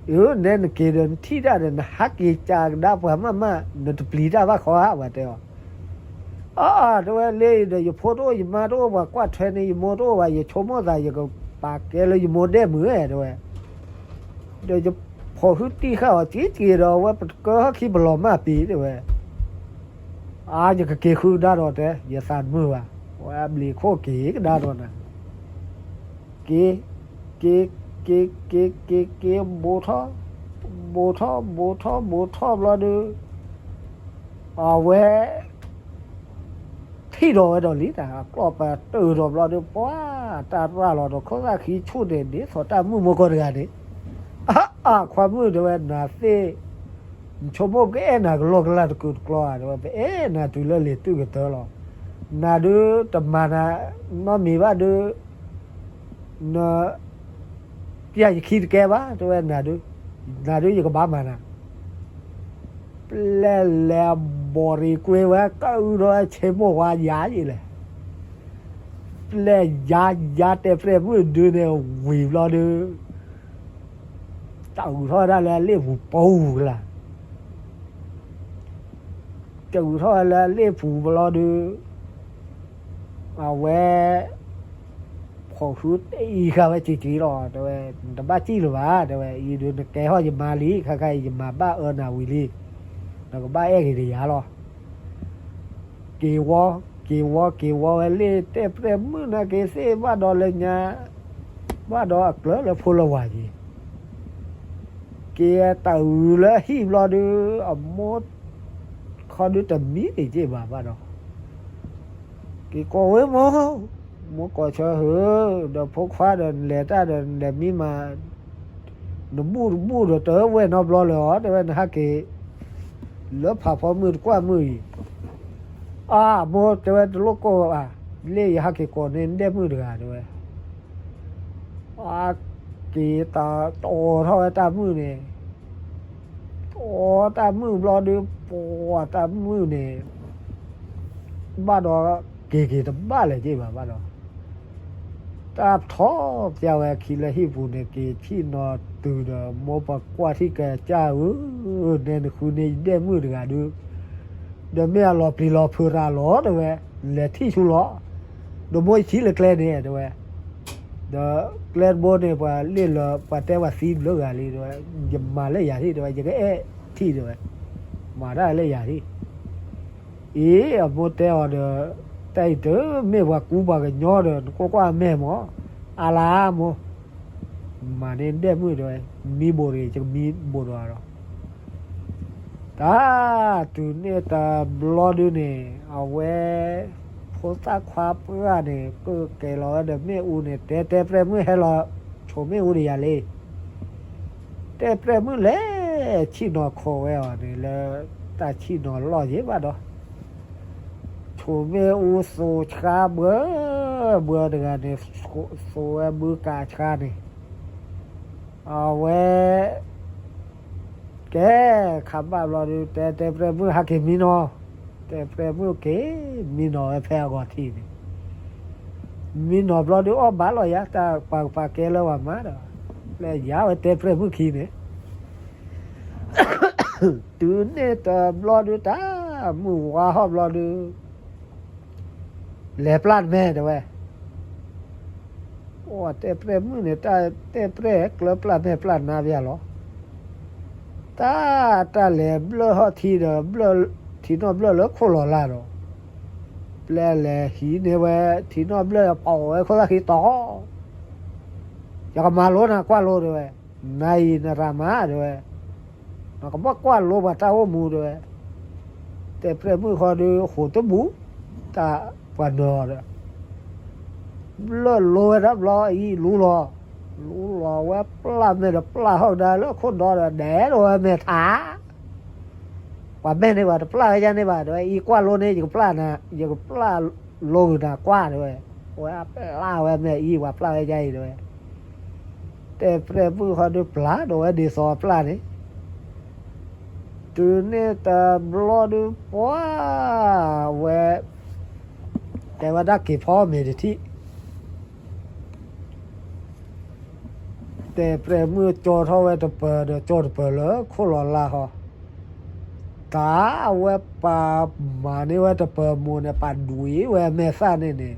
အၢ နဲနက့ၤဒီးနထံၣ်တၢ်ဒီး နဟဲက့ၤကးကဒါပှၤမးမး နတပျံၤတၢ်ဘၣ်ခီဧါ ပှၤတဲအီၤ. အါ တဲဝဲ လၢအံၤဒီး ယဖိတအိၣ် ယမါတအိၣ် ပှၤကွၢ်ထွဲန့ၢ်ယမိၢ်တအိၣ်ဘၣ်, ယဆိကမိၣ်သး ယကပာ်ကဲလၢယမိၢ်ဒဲၣ်မုၢ်ဧဲ တဲဝဲ. ဒီးယဖိးဟုတံၢ်ဃာ်အီၤ က့ၤက့ၤဒီး အဝဲပတကၢထီၣ်ခံပလီၤမၢ်ပ့ၤ တဲဝဲ. အါ ယကက့ၤဃုကဒါဒီးတဲ ယသးတမုာ်ဘၣ်, ဝဲအဘျံးခိၣ်က့ၤကဒါဒီးနၤ. က့ၤ က့ၤ က့ၤ က့ၤ က့ၤ က့ၤ ဘူးထီၣ် ဘူးထီၣ် ဘူးထီၣ် ဘူးထီၣ်ဘျီဒီး အဝဲ ထံၣ်ဒီးဝဲဒီးလံတၢ် ကျီၢ်ပတုာ်ဒီးဘျီဒီး ပှၤတၢ်ရၣ်လီၤဒီး ခိၣ်သၣ်ဃံဆူၣ်န့ၣ် ဒ်သိးတၢ်မုၣ်မိၢ်ကီၢ်တဂၤန့ၣ်, အါ အါ ခွါမုၣ်တဲဝဲ နၤသ့ၣ် နဆိကမိၣ်ကအဲၣ်နၤကလီကလီတကူတကျီဧါ တဲဝဲ, ပအဲၣ်နၤတုၤလၢလံၤတုၢ်ကတၢၢ်လီၤ. နၤဒုးတမၤနၤနီတမံၤဘၣ်ဒုး န ပျၢ်ယခံတကဲဘၣ် တဲဝဲ, နၤဒုး နၤဒုးယကဘၣ်မၤနၤ. ပျဲလဲၤဘီၣ်ရံၤကွ့ဝဲ ကအုဒီးဆ့မိၢ်ဝါယၤယံၤလဲၣ်. ပျဲယၤယၤတဲပြဲၢ်မုၣ်ဒုန့ၣ်ဝံၤဘျီဒု တၢ်အုးထီၣ်ဝဲဒၣ်လၢအလ့ၣ်ပူၤပူၤကလာ် တၢ်အုးထီၣ်ဝဲလၢအလ့ၣ်ပူၤဘျီဒု အဝဲ ဖီၣ်ဃုအံၤဃာ်ဝဲစံးက့လီၤ တဲဝဲ, နတဘၣ်စံၣ်လၢၤဘၣ် တဲဝဲ, အံၤဒုနကဲထီၣ်ယမါလံ ခါခါအံၤယမၤဘၣ်အၢနၤဝံၤလံ, နကဘၣ်အဲၣ်က့ၤဒီးယၤလီၤ. က့ၤဝီ က့ၤဝီ က့ၤဝီဝဲလ့ၣ် တဲပြဲၢ်မုၣ်နာ်က့ၤသ့ၣ်ဘၣ်ဒီးလၢညါ ဘၣ်ဒီးအကျၢၤလၢဖိလၢဝၤက့ၤ က့ၤတၢ်အုးလၢဟံၣ်ဘျီဒု အမိၢ်ခီဒုတမံန့ၣ်က့ၤဘၣ်ဘၣ်ဒီး က့ၤကိးဝဲမိၢ်, မိၢ်ကိးဆၢဟၢ, ဒီးဖိခွါဒီးနလဲၤတၢ်ဒီးနလဲၤမံမး, နဘူၣ်တဘူၣ်ဒီးတဝဲၢ်နီတဘျီလၢၤအီၤ တဲဝဲ နဟးက့ၤ လၢဖးဖီမုၢ်တကွၢ်မုၢ်အံၤ, အမိၢ် တဲဝဲ တလိၣ်ကိးဘၣ်, လၢယဟးက့ၤကိးန့ၢ်ဒဲၣ်မုၣ်တဂၤ တဲဝဲ အက့ၤတၢ်တီထီၣ်ဝဲတၢ်မုၣ်န့ၣ်, တီတၢ်မုၣ်ဘျီဒု ပှၤတၢ်မုၣ်န့ၣ် ဘၣ်ဒီး က့ၤက့ၤတဘၣ်လၢၤက့ၤဘၣ်ဘၣ်ဒီး တၢ်ထီၣ်ပျၢ်ဝဲအခံလၢဟံၣ်ပူၤန့ၣ် က့ၤဆံၣ်နီၤတုၤဒီး မိၢ်ပှၤကွၢ်ထံၣ်ကစၢ်ဧၢ, နဲနဃုန့ၢ်ယဒဲၣ်မုၣ်တဂၤဒု ဒီးမ့ၢ်အလီၤပျံၤလီၤဖုးတၢ်လီၤ တဲဝဲ, လဲၤထံၣ်ဆူလီၤ, ဒီးမိၢ်ယထံၣ်လၢကျဲန့ၣ် တဲဝဲ, ဒီးကျဲတဘိန့ၣ် ပှၤလ့ၣ်လၢပှၤတဲပှၤသံဘျုးဂၤလံ တဲဝဲ, ယမၤလၢယၤထံၣ် တဲဝဲ, ယကအဲၣ်ထံၣ် တဲဝဲ, မၤတၢ်လၢယၤထံၣ် အံၤ အမိၢ်တဲအီၤဒီး တၢ်အံၤတမ့ၢ်ပှၤကူပှၤကညီဒီး နကွၢ်ကွၢ်အမဲာ်မး, အါလါမိၢ်, မၤန့ၢ်ဒဲၣ်မုၣ် တဲဝဲ, မံဘိးတဂ့ၤ ယကမံဘိးဒီးအီၤဒီး တၢ်တုၤန့ၣ်တဘျီဒုန့ၣ် အဝဲ ဖိသၣ်ခွါပှၢ်န့ၣ် ကကဲၤလီၤဝဲဒီးမ့ၣ်အူန့ၣ် တဲတဲပြဲၢ်မုၣ်ဟဲလီၤ ဆိးမ့ၣ်အူဒီးယၤလံ တဲပြဲၢ်မုၣ်လဲၤဆံၣ်နီၤခိးဝဲအီၤန့ၣ် လၢတၢ်ဆံၣ်နီၤလီၢ်ယ့ဘၣ်ဒီး ဆိးမ့ၣ်အူသိးဆှါဘှၢဘှၢတဂၤန့ၣ် သိးဝဲဘုကးဆှါန့ၣ် အဝဲ ကဲ ခါဘၣ်ဘျီဒု တဲတဲပြဲၢ်မုၣ်ဟဲက့ၤမံနီၤ, တဲပြဲၢ်မုၣ်က့ၤမံနီၤဝဲဖဲအဂီၤထံးန့ၣ် မံနီၤဘျီဒု အီၣ်ဘၣ်လီၤယၤ တၢ်ပာ်ကပာ်ကဲလၢပှၤမါဒီး လၢယၤဝဲတဲပြဲၢ်မုၣ်ခံန့ၣ် တုၤန့ၣ်တဘျီဒု တၢ်မုၢ်ဝါဟီၣ်ဘျီဒု လဲၤပျၢ်တမဲာ် တဲဝဲ, အိၣ်တဲပြဲၢ်မုၣ်န့ၣ် တၢ်တဲပြဲၢ်ကျၢပျၢ်မဲာ် ပျၢ်နါပယၣ်လီၤ, တၢ် တၢ်လဲၤဘျၢၣ်ဟီၣ်ထံဒီး ထံနီၣ်ဘျၢၣ်လၢခိၣ်လီၤလၢ်ဒီး ပျဲလဲၤဟံးန့ၢ်ဝဲ ထံနီၣ်ဘျၢၣ်ပိာ်ဝဲခိၣ်သၣ်ခံတီၤ ယကမၤလိနၤကွၢ်လိ တဲဝဲ, နၤအံၤနရၤမး တဲဝဲ, နကဘၣ်ကွၢ်လိပှၤတၢ်အိၣ်မူ တဲဝဲ, တဲပြဲၢ်မုၣ်ဃီဒု ဟိးတဘူၣ် တၢ်ပှၤနၢၤအီၤဒီး ဘျၢၣ်လိဝဲဒၣ်ဘျီအံၤလူလီၤ, လူလီၤဝဲပျၢ်မဲာ်ဒီးပျၢ်ဟီၣ်ကဒါလၢခိၣ်ဒီဒီးဒဲးဒီးဝဲမဲာ်ထါ ပှၤမဲာ်န့ၢ်ဘၣ် တပျၢ်ဝဲဒၣ်န့ၣ်ဘၣ် တဲဝဲ, အံၤကွၢ်လိန့ၣ် ယကပျၢ်နၤ ယကပျၢ်လိဂုာ်နၤကွၢ် တဲဝဲ, ဝဲပျၢ်ဝဲမဲာ်အံၤ ပှၤပျၢ်ဝဲဒၣ်အံၤ တဲဝဲ, တဲပြဲၢ်မုၣ်ဃီဒုပျၢ်ဒီးဝဲဒ်သိးပျၢ်န့ၣ်, တုၤန့ၣ်တဘျီဒုပှၤဝဲ တဲဝဲဒၣ်က့ၤဖီမ့ၤတထံၣ် တဲပြဲၢ်မုၣ်ကၠီထီၣ်ဝဲတပၢၤဒီးကၠီတပၢၤလၢခိၣ်လီၤလၢ်ဟီ, တၢ်အဝဲပာ်မၤန့ၢ်ဝဲတပၢၤမိၢ်န့ၣ် ပာ်ဒွံးဝဲမဲာ်သၣ်န့ၣ်န့ၣ်,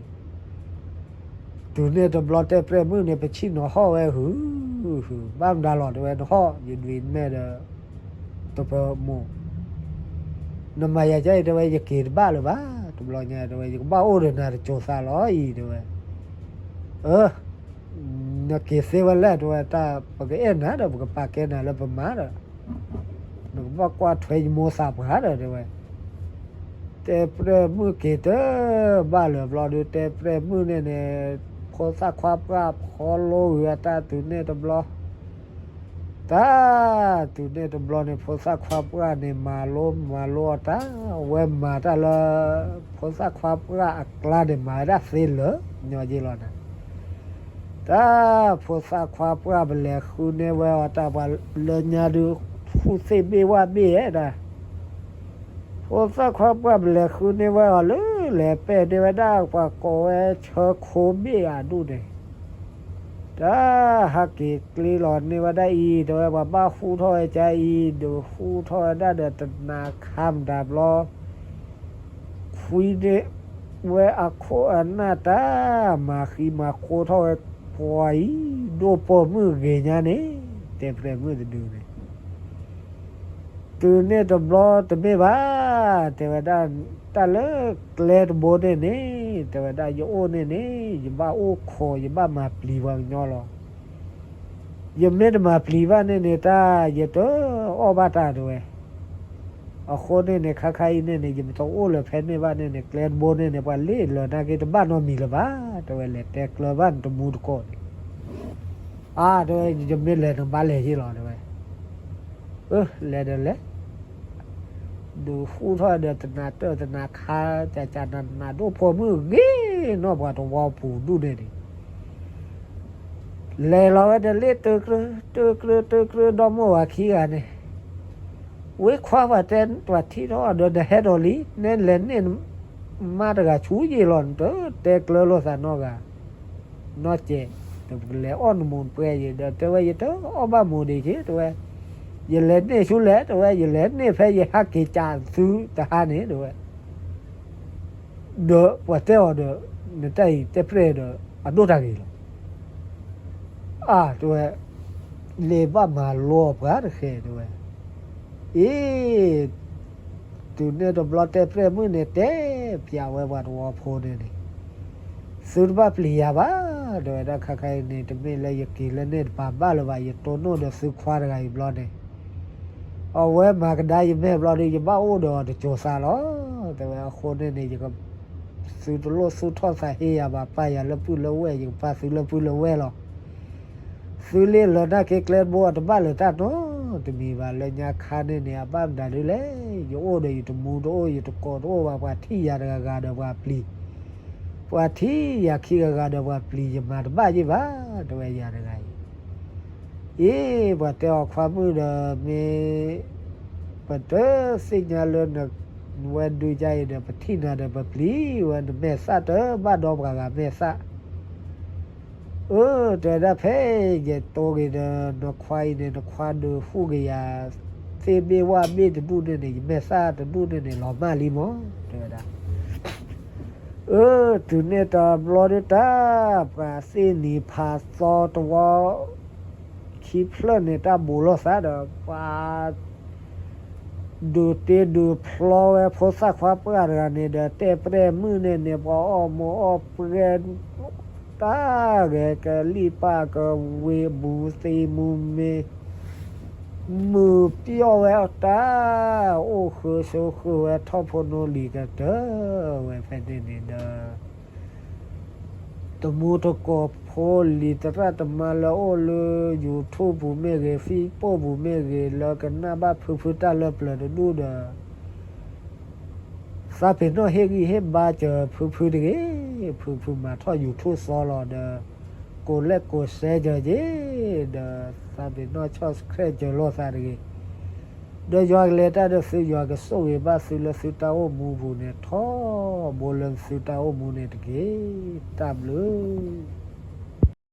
တုၤန့ၣ်တဘျီတဲပြဲၢ်မုၣ်န့ၣ် ပဆံၣ်နီၤဟီၣ်ဝဲဟု ဟု ဘၣ်မတၤလီၤ တဲဝဲ နဟီၣ်ယဒွံးမဲာ်ဒီး တပၢၤမိၢ် နမၤယၤကဲအံၤ တဲဝဲ ယက့ၤတဘၣ်လၢၤဘၣ် တဘျီညါ တဲဝဲ ယကဘၣ်အိၣ်ဒီးနၤတစိၤသးလီၤအံၤ တဲဝဲ, အၢ နက့ၤသ့ဝဲလဲၣ် တဲဝဲ တၢ်ပကအဲၣ်နၤဒီး ပကပာ်ကဲနၤလၢပမါဒီး နကဘၣ်ကွၢ်ထွဲယမိၢ်သးပှၢ်ဒီး တဲဝဲ, တဲပြဲၢ်မုၣ်က့ၤတဘၣ်လၢၤဘျီဒု တဲပြဲၢ်မုၣ်န့ၣ်န့ၣ် ဖိသၣ်ခွါပှၢ်ဖီလိဂုာ်အတၢ်တုၤန့ၣ်တဘျီ တၢ် တုၤန့ၣ်တဘျီန့ၣ် ဖိသၣ်ခွါပှၢ်န့ၣ် မၤလိမၤလိအီၤတၢ် ဝဲမၤတၢ်လၢ ဖိသၣ်ခွါပှၢ်အကျါန့ၣ် မၤဝဲဒၣ်သ့လၢာ်ညီယ့လီၤနၤ, တၢ် ဖိသၣ်ခွါပှၢ်ပလဲၤဃုန့ၢ်ဝဲအီၤတၢ် ပှၤလၢညါဒု ဃူသ့ၣ်ဘ့ၣ်ဝၣ်ဘ့ၣ်ဧဲဒၣ်, ဖိသၣ်ခွါပှၢ်ပလဲၤဃုန့ၢ်ဝဲအီၤလၢ လဲၤပဲာ်န့ၢ်ဝဲဒၣ်ပှၤကိးဝဲဆၢခိဘ့ၣ်အဒူၣ်န့ၣ်, တၢ်ဟးက့ၤကျ့လီၤန့ၢ်ဝဲဒၣ်အံၤ တဲဝဲ ပှၤဘၣ်ဟူထီၣ်ဝဲကါအံၤ ဒုးဟူထီၣ်ဝဲဒၣ်ဒီးတနၤခါမတၤဘျီ ခွံန့ၣ်ဝဲအခိၣ်အနၢ်တၢ် မၤဃံမၤဃိထီၣ်ဝဲ ပှၤအံၤ ဒိၣ်ပိာ်မုၣ်ဂ့ၤညါန့ၣ် တဲပြဲၢ်မုၣ်တဒုန့ၣ် တုၤန့ၣ်တဘျီတမ့ၢ်ဘၣ်, တဲဝဲဒၣ် တၢ်လၢကျဲတဘိန့ၣ်န့ၣ် တဲဝဲဒၣ် ယအိၣ်န့ၣ်န့ၣ် ယဘၣ်အိၣ်ခိး ယဘၣ်မၤပျံၤပှၤကညီလီၤ. ယမ့ၢ်တမၤပျံၤဘၣ်န့ၣ်န့ၣ် တၢ်ယတအီၣ်ဘၣ်တၢ်တဲဝဲ. အဃိန့ၣ်န့ၣ် ခါခါအံၤန့ၣ်န့ၣ် ယမ့ၢ်တအိၣ်လၢၤဖဲန့ၣ်ဘၣ်န့ၣ်န့ၣ် ကျဲတဘိန့ၣ်န့ၣ် ပှၤလ့ၣ်လၢာ်နာ်က့တဘၣ်နီတမံၤလၢၤဘၣ် တဲဝဲ လဲၤတဲကျၢၤဘၣ်နတမူတကိးန့ၣ် အါ တဲဝဲ ယမ့ၢ်လဲၤနဘၣ်လဲၤယ့ၢ်လီၤ တဲဝဲ. အၢ လဲၤဒီးလဲၤ ဒုးဟူထီၣ်ဒီးတနၤတၢၢ်တနၤခါ ကကနနၤဒိၣ်ပိာ်မုၣ်ဂ့ၤနီၢ်ပှၤတဝီပူၤဒူၣ်န့ၣ်န့ၣ် လဲၤလီၤဝဲဒီးလ့ၣ်တကြၢး တကြၢး တကြၢး ဒီမိၢ်ဝၤခံဂၤန့ၣ် ဝ့ခွါပှၤတဲ ပှၤထံၣ်ထီၣ်ဒီးနဟဲဒီးလံ နဲလဲၤန့ၢ် မါတဂၤဆူယ့ၢ်လီၤ နတတဲကျၢၤလိာ်သးနီတဂၤ နီၢ်ကဲး ဒီးပကလဲၤအီၣ်နမိၢ်နပှဲၤယံၤဒီး တဲဝဲ ယတအီၣ်ဘၣ်မိၢ်ဒံးက့ တဲဝဲ, ယလဲၤန့ၢ်ဆူလဲၣ် တဲဝဲ ယလဲၤန့ၢ်ဖဲယဟးက့ၤကးသုတဟါန့ၣ် တဲဝဲ ဒီးပှၤတဲအီၤဒီး နတၢ်အံၤတဲပြဲၢ်ဒီး အဒိၣ်တၢ်ဂ့ၤလီၤ. အါ တဲဝဲ, လ့ၣ်ဘၣ်မၤလိပှၤတဃဲ တဲဝဲ. အ့ တုၤန့ၣ်တဘျီတဲပြဲၢ်မုၣ်န့ၣ် တဲပျးဝဲပှၤတဝီဖိန့ၣ်န့ၣ်, သုတဘၣ်ပျံၤယၤဘၣ်, တဲဝဲဒၣ်ခါခါအံၤန့ၣ် တမ့ၢ်လၢယက့ၤလၢန့ၣ်တပၤဘၣ်လၢၤဘၣ်, ယတိၢ်နီၣ်ဒီးသုခွါတဂၤအံၤဘျီန့ၣ် အဝဲမၤကဒါယမဲာ်ဘျီဒီး ယဘၣ်အိၣ်ဒီးအီၤတစိၤသးလီၤ. တဲဝဲအဃိန့ၣ်န့ၣ် ယကသုတလိၣ်သူၣ်ထီၣ်သးဟ့ယၤဘၣ်, ပာ်ယၤလၢပုၢ်လၢဝဲၢ်, ယကပာ်သုလၢပုၢ်လၢဝဲၢ်လီၤ. သုလ့ၣ်လၢာ်နာ်က့ကျဲတဘိအတဘၣ်လၢၤတၢ်နီတမံၤဘၣ်, လၢညါခါန့ၣ်န့ၣ် အဘၣ်မတၤဒ်လဲၣ်, ယအိၣ်ဒီးယတမူတအိၣ် ယတကိးတအိၣ်ဘၣ်, ပှၤထံၣ်ယၤတဂၤဂၤဒီးပှၤပျံၤ, ပှၤထံၣ်ယၤခံဂၤဂၤဒီးပှၤပျံၤ, ယမၤတဘၣ်ယ့ၢ်ဘၣ်, တဲဝဲယၤတဂၤအံၤ အ့ ပှၤတဲအီၤခွါမုၣ်ဒီး မ့ၢ်ပတသ့ၣ်ညါလၢနဝဲဒုကါအံၤဒီး ပထံၣ်နၤဒီးပပျံၤဝဲနမဲာ်သၣ်တဘၣ်ဒီပှၤဂၤမဲာ်သၣ်. အၢ တဲဝဲဒၣ်ဖဲယတိၢ်က့ၤဒီး နခွါအံၤန့ၣ် နခွါဒုးဟူးက့ၤယၤ သ့ၣ်ဘ့ၣ်ဝၣ်ဘ့ၣ်တဒူၣ်န့ၣ်န့ၣ် ယမဲာ်သၣ်တဒူၣ်န့ၣ်န့ၣ် လီၤမၢ်လံမး တဲဝဲဒၣ် အၢ တုၤန့ၣ်တဘျီဒုးတၢ် ပှၤသ့ၣ်နံၤဖးသီတဝီ ခံဖျၢၣ်န့ၣ် တၢ်ဘူးလိာ်သးဒီး ပှၤဒုးတ့ဒုးဖျီဝဲဖိသၣ်ခွါပှၢ်တဂၤန့ၣ်ဒီး တဲပြဲၢ်မုၣ်န့ၣ်န့ၣ် ပှၤအီၣ်မူးအီၣ်ပြဲၢ် တၢ်ဂဲၤကလံၣ်ပၢ်ကဝ့ၤဘူးသ့မူမ့ၢ် မုာ်ပျီၢ်ဝဲအတၢ် အိၣ်ဃုာ်ဆိးဃုာ်ဝဲထီၣ်ဖိနီၣ်လံၤကတၢၢ်ဝဲဖဲန့ၣ်န့ၣ်ဒီး တမူတကိးဖိလံၤသရၣ်သမါလၢအိၣ်လၢ YouTube ပူၤမ့ၢ်ဂ့ၤ Facebook ပူၤမ့ၢ်ဂ့ၤ လၢကနၣ်ဘၣ်ဖုဖုတၢ်လၢပျၢၤတဒူၣ်ဒီး သးပ့ၤနီၣ်ဟ့ၣ်ဂံၢ်ဟ့ၣ်ဘါစၢၤဖုဖုတဂ့ၤ, ဖုဖုမၤထီၣ် YouTube သီလီၤဒီး ကိးလဲၣ်ကိးစဲစၢၤက့ၤ ဒီးသးပ့ၤနီၣ်ဆီၣ်ဆှဲးစၢၤလိာ်သးတဂ့ၤ. ဒီးယွၤကလဲၤတၢ်ဒီးသု ယွၤကဆိၣ်ဂ့ၤဘၣ်သုလၢသုတၢ်အိၣ်မူပူၤန့ၣ် ထီဘိလၢသုတၢ်အိၣ်မူန့ၣ်တက့ၢ်. တၢ်ဘျုး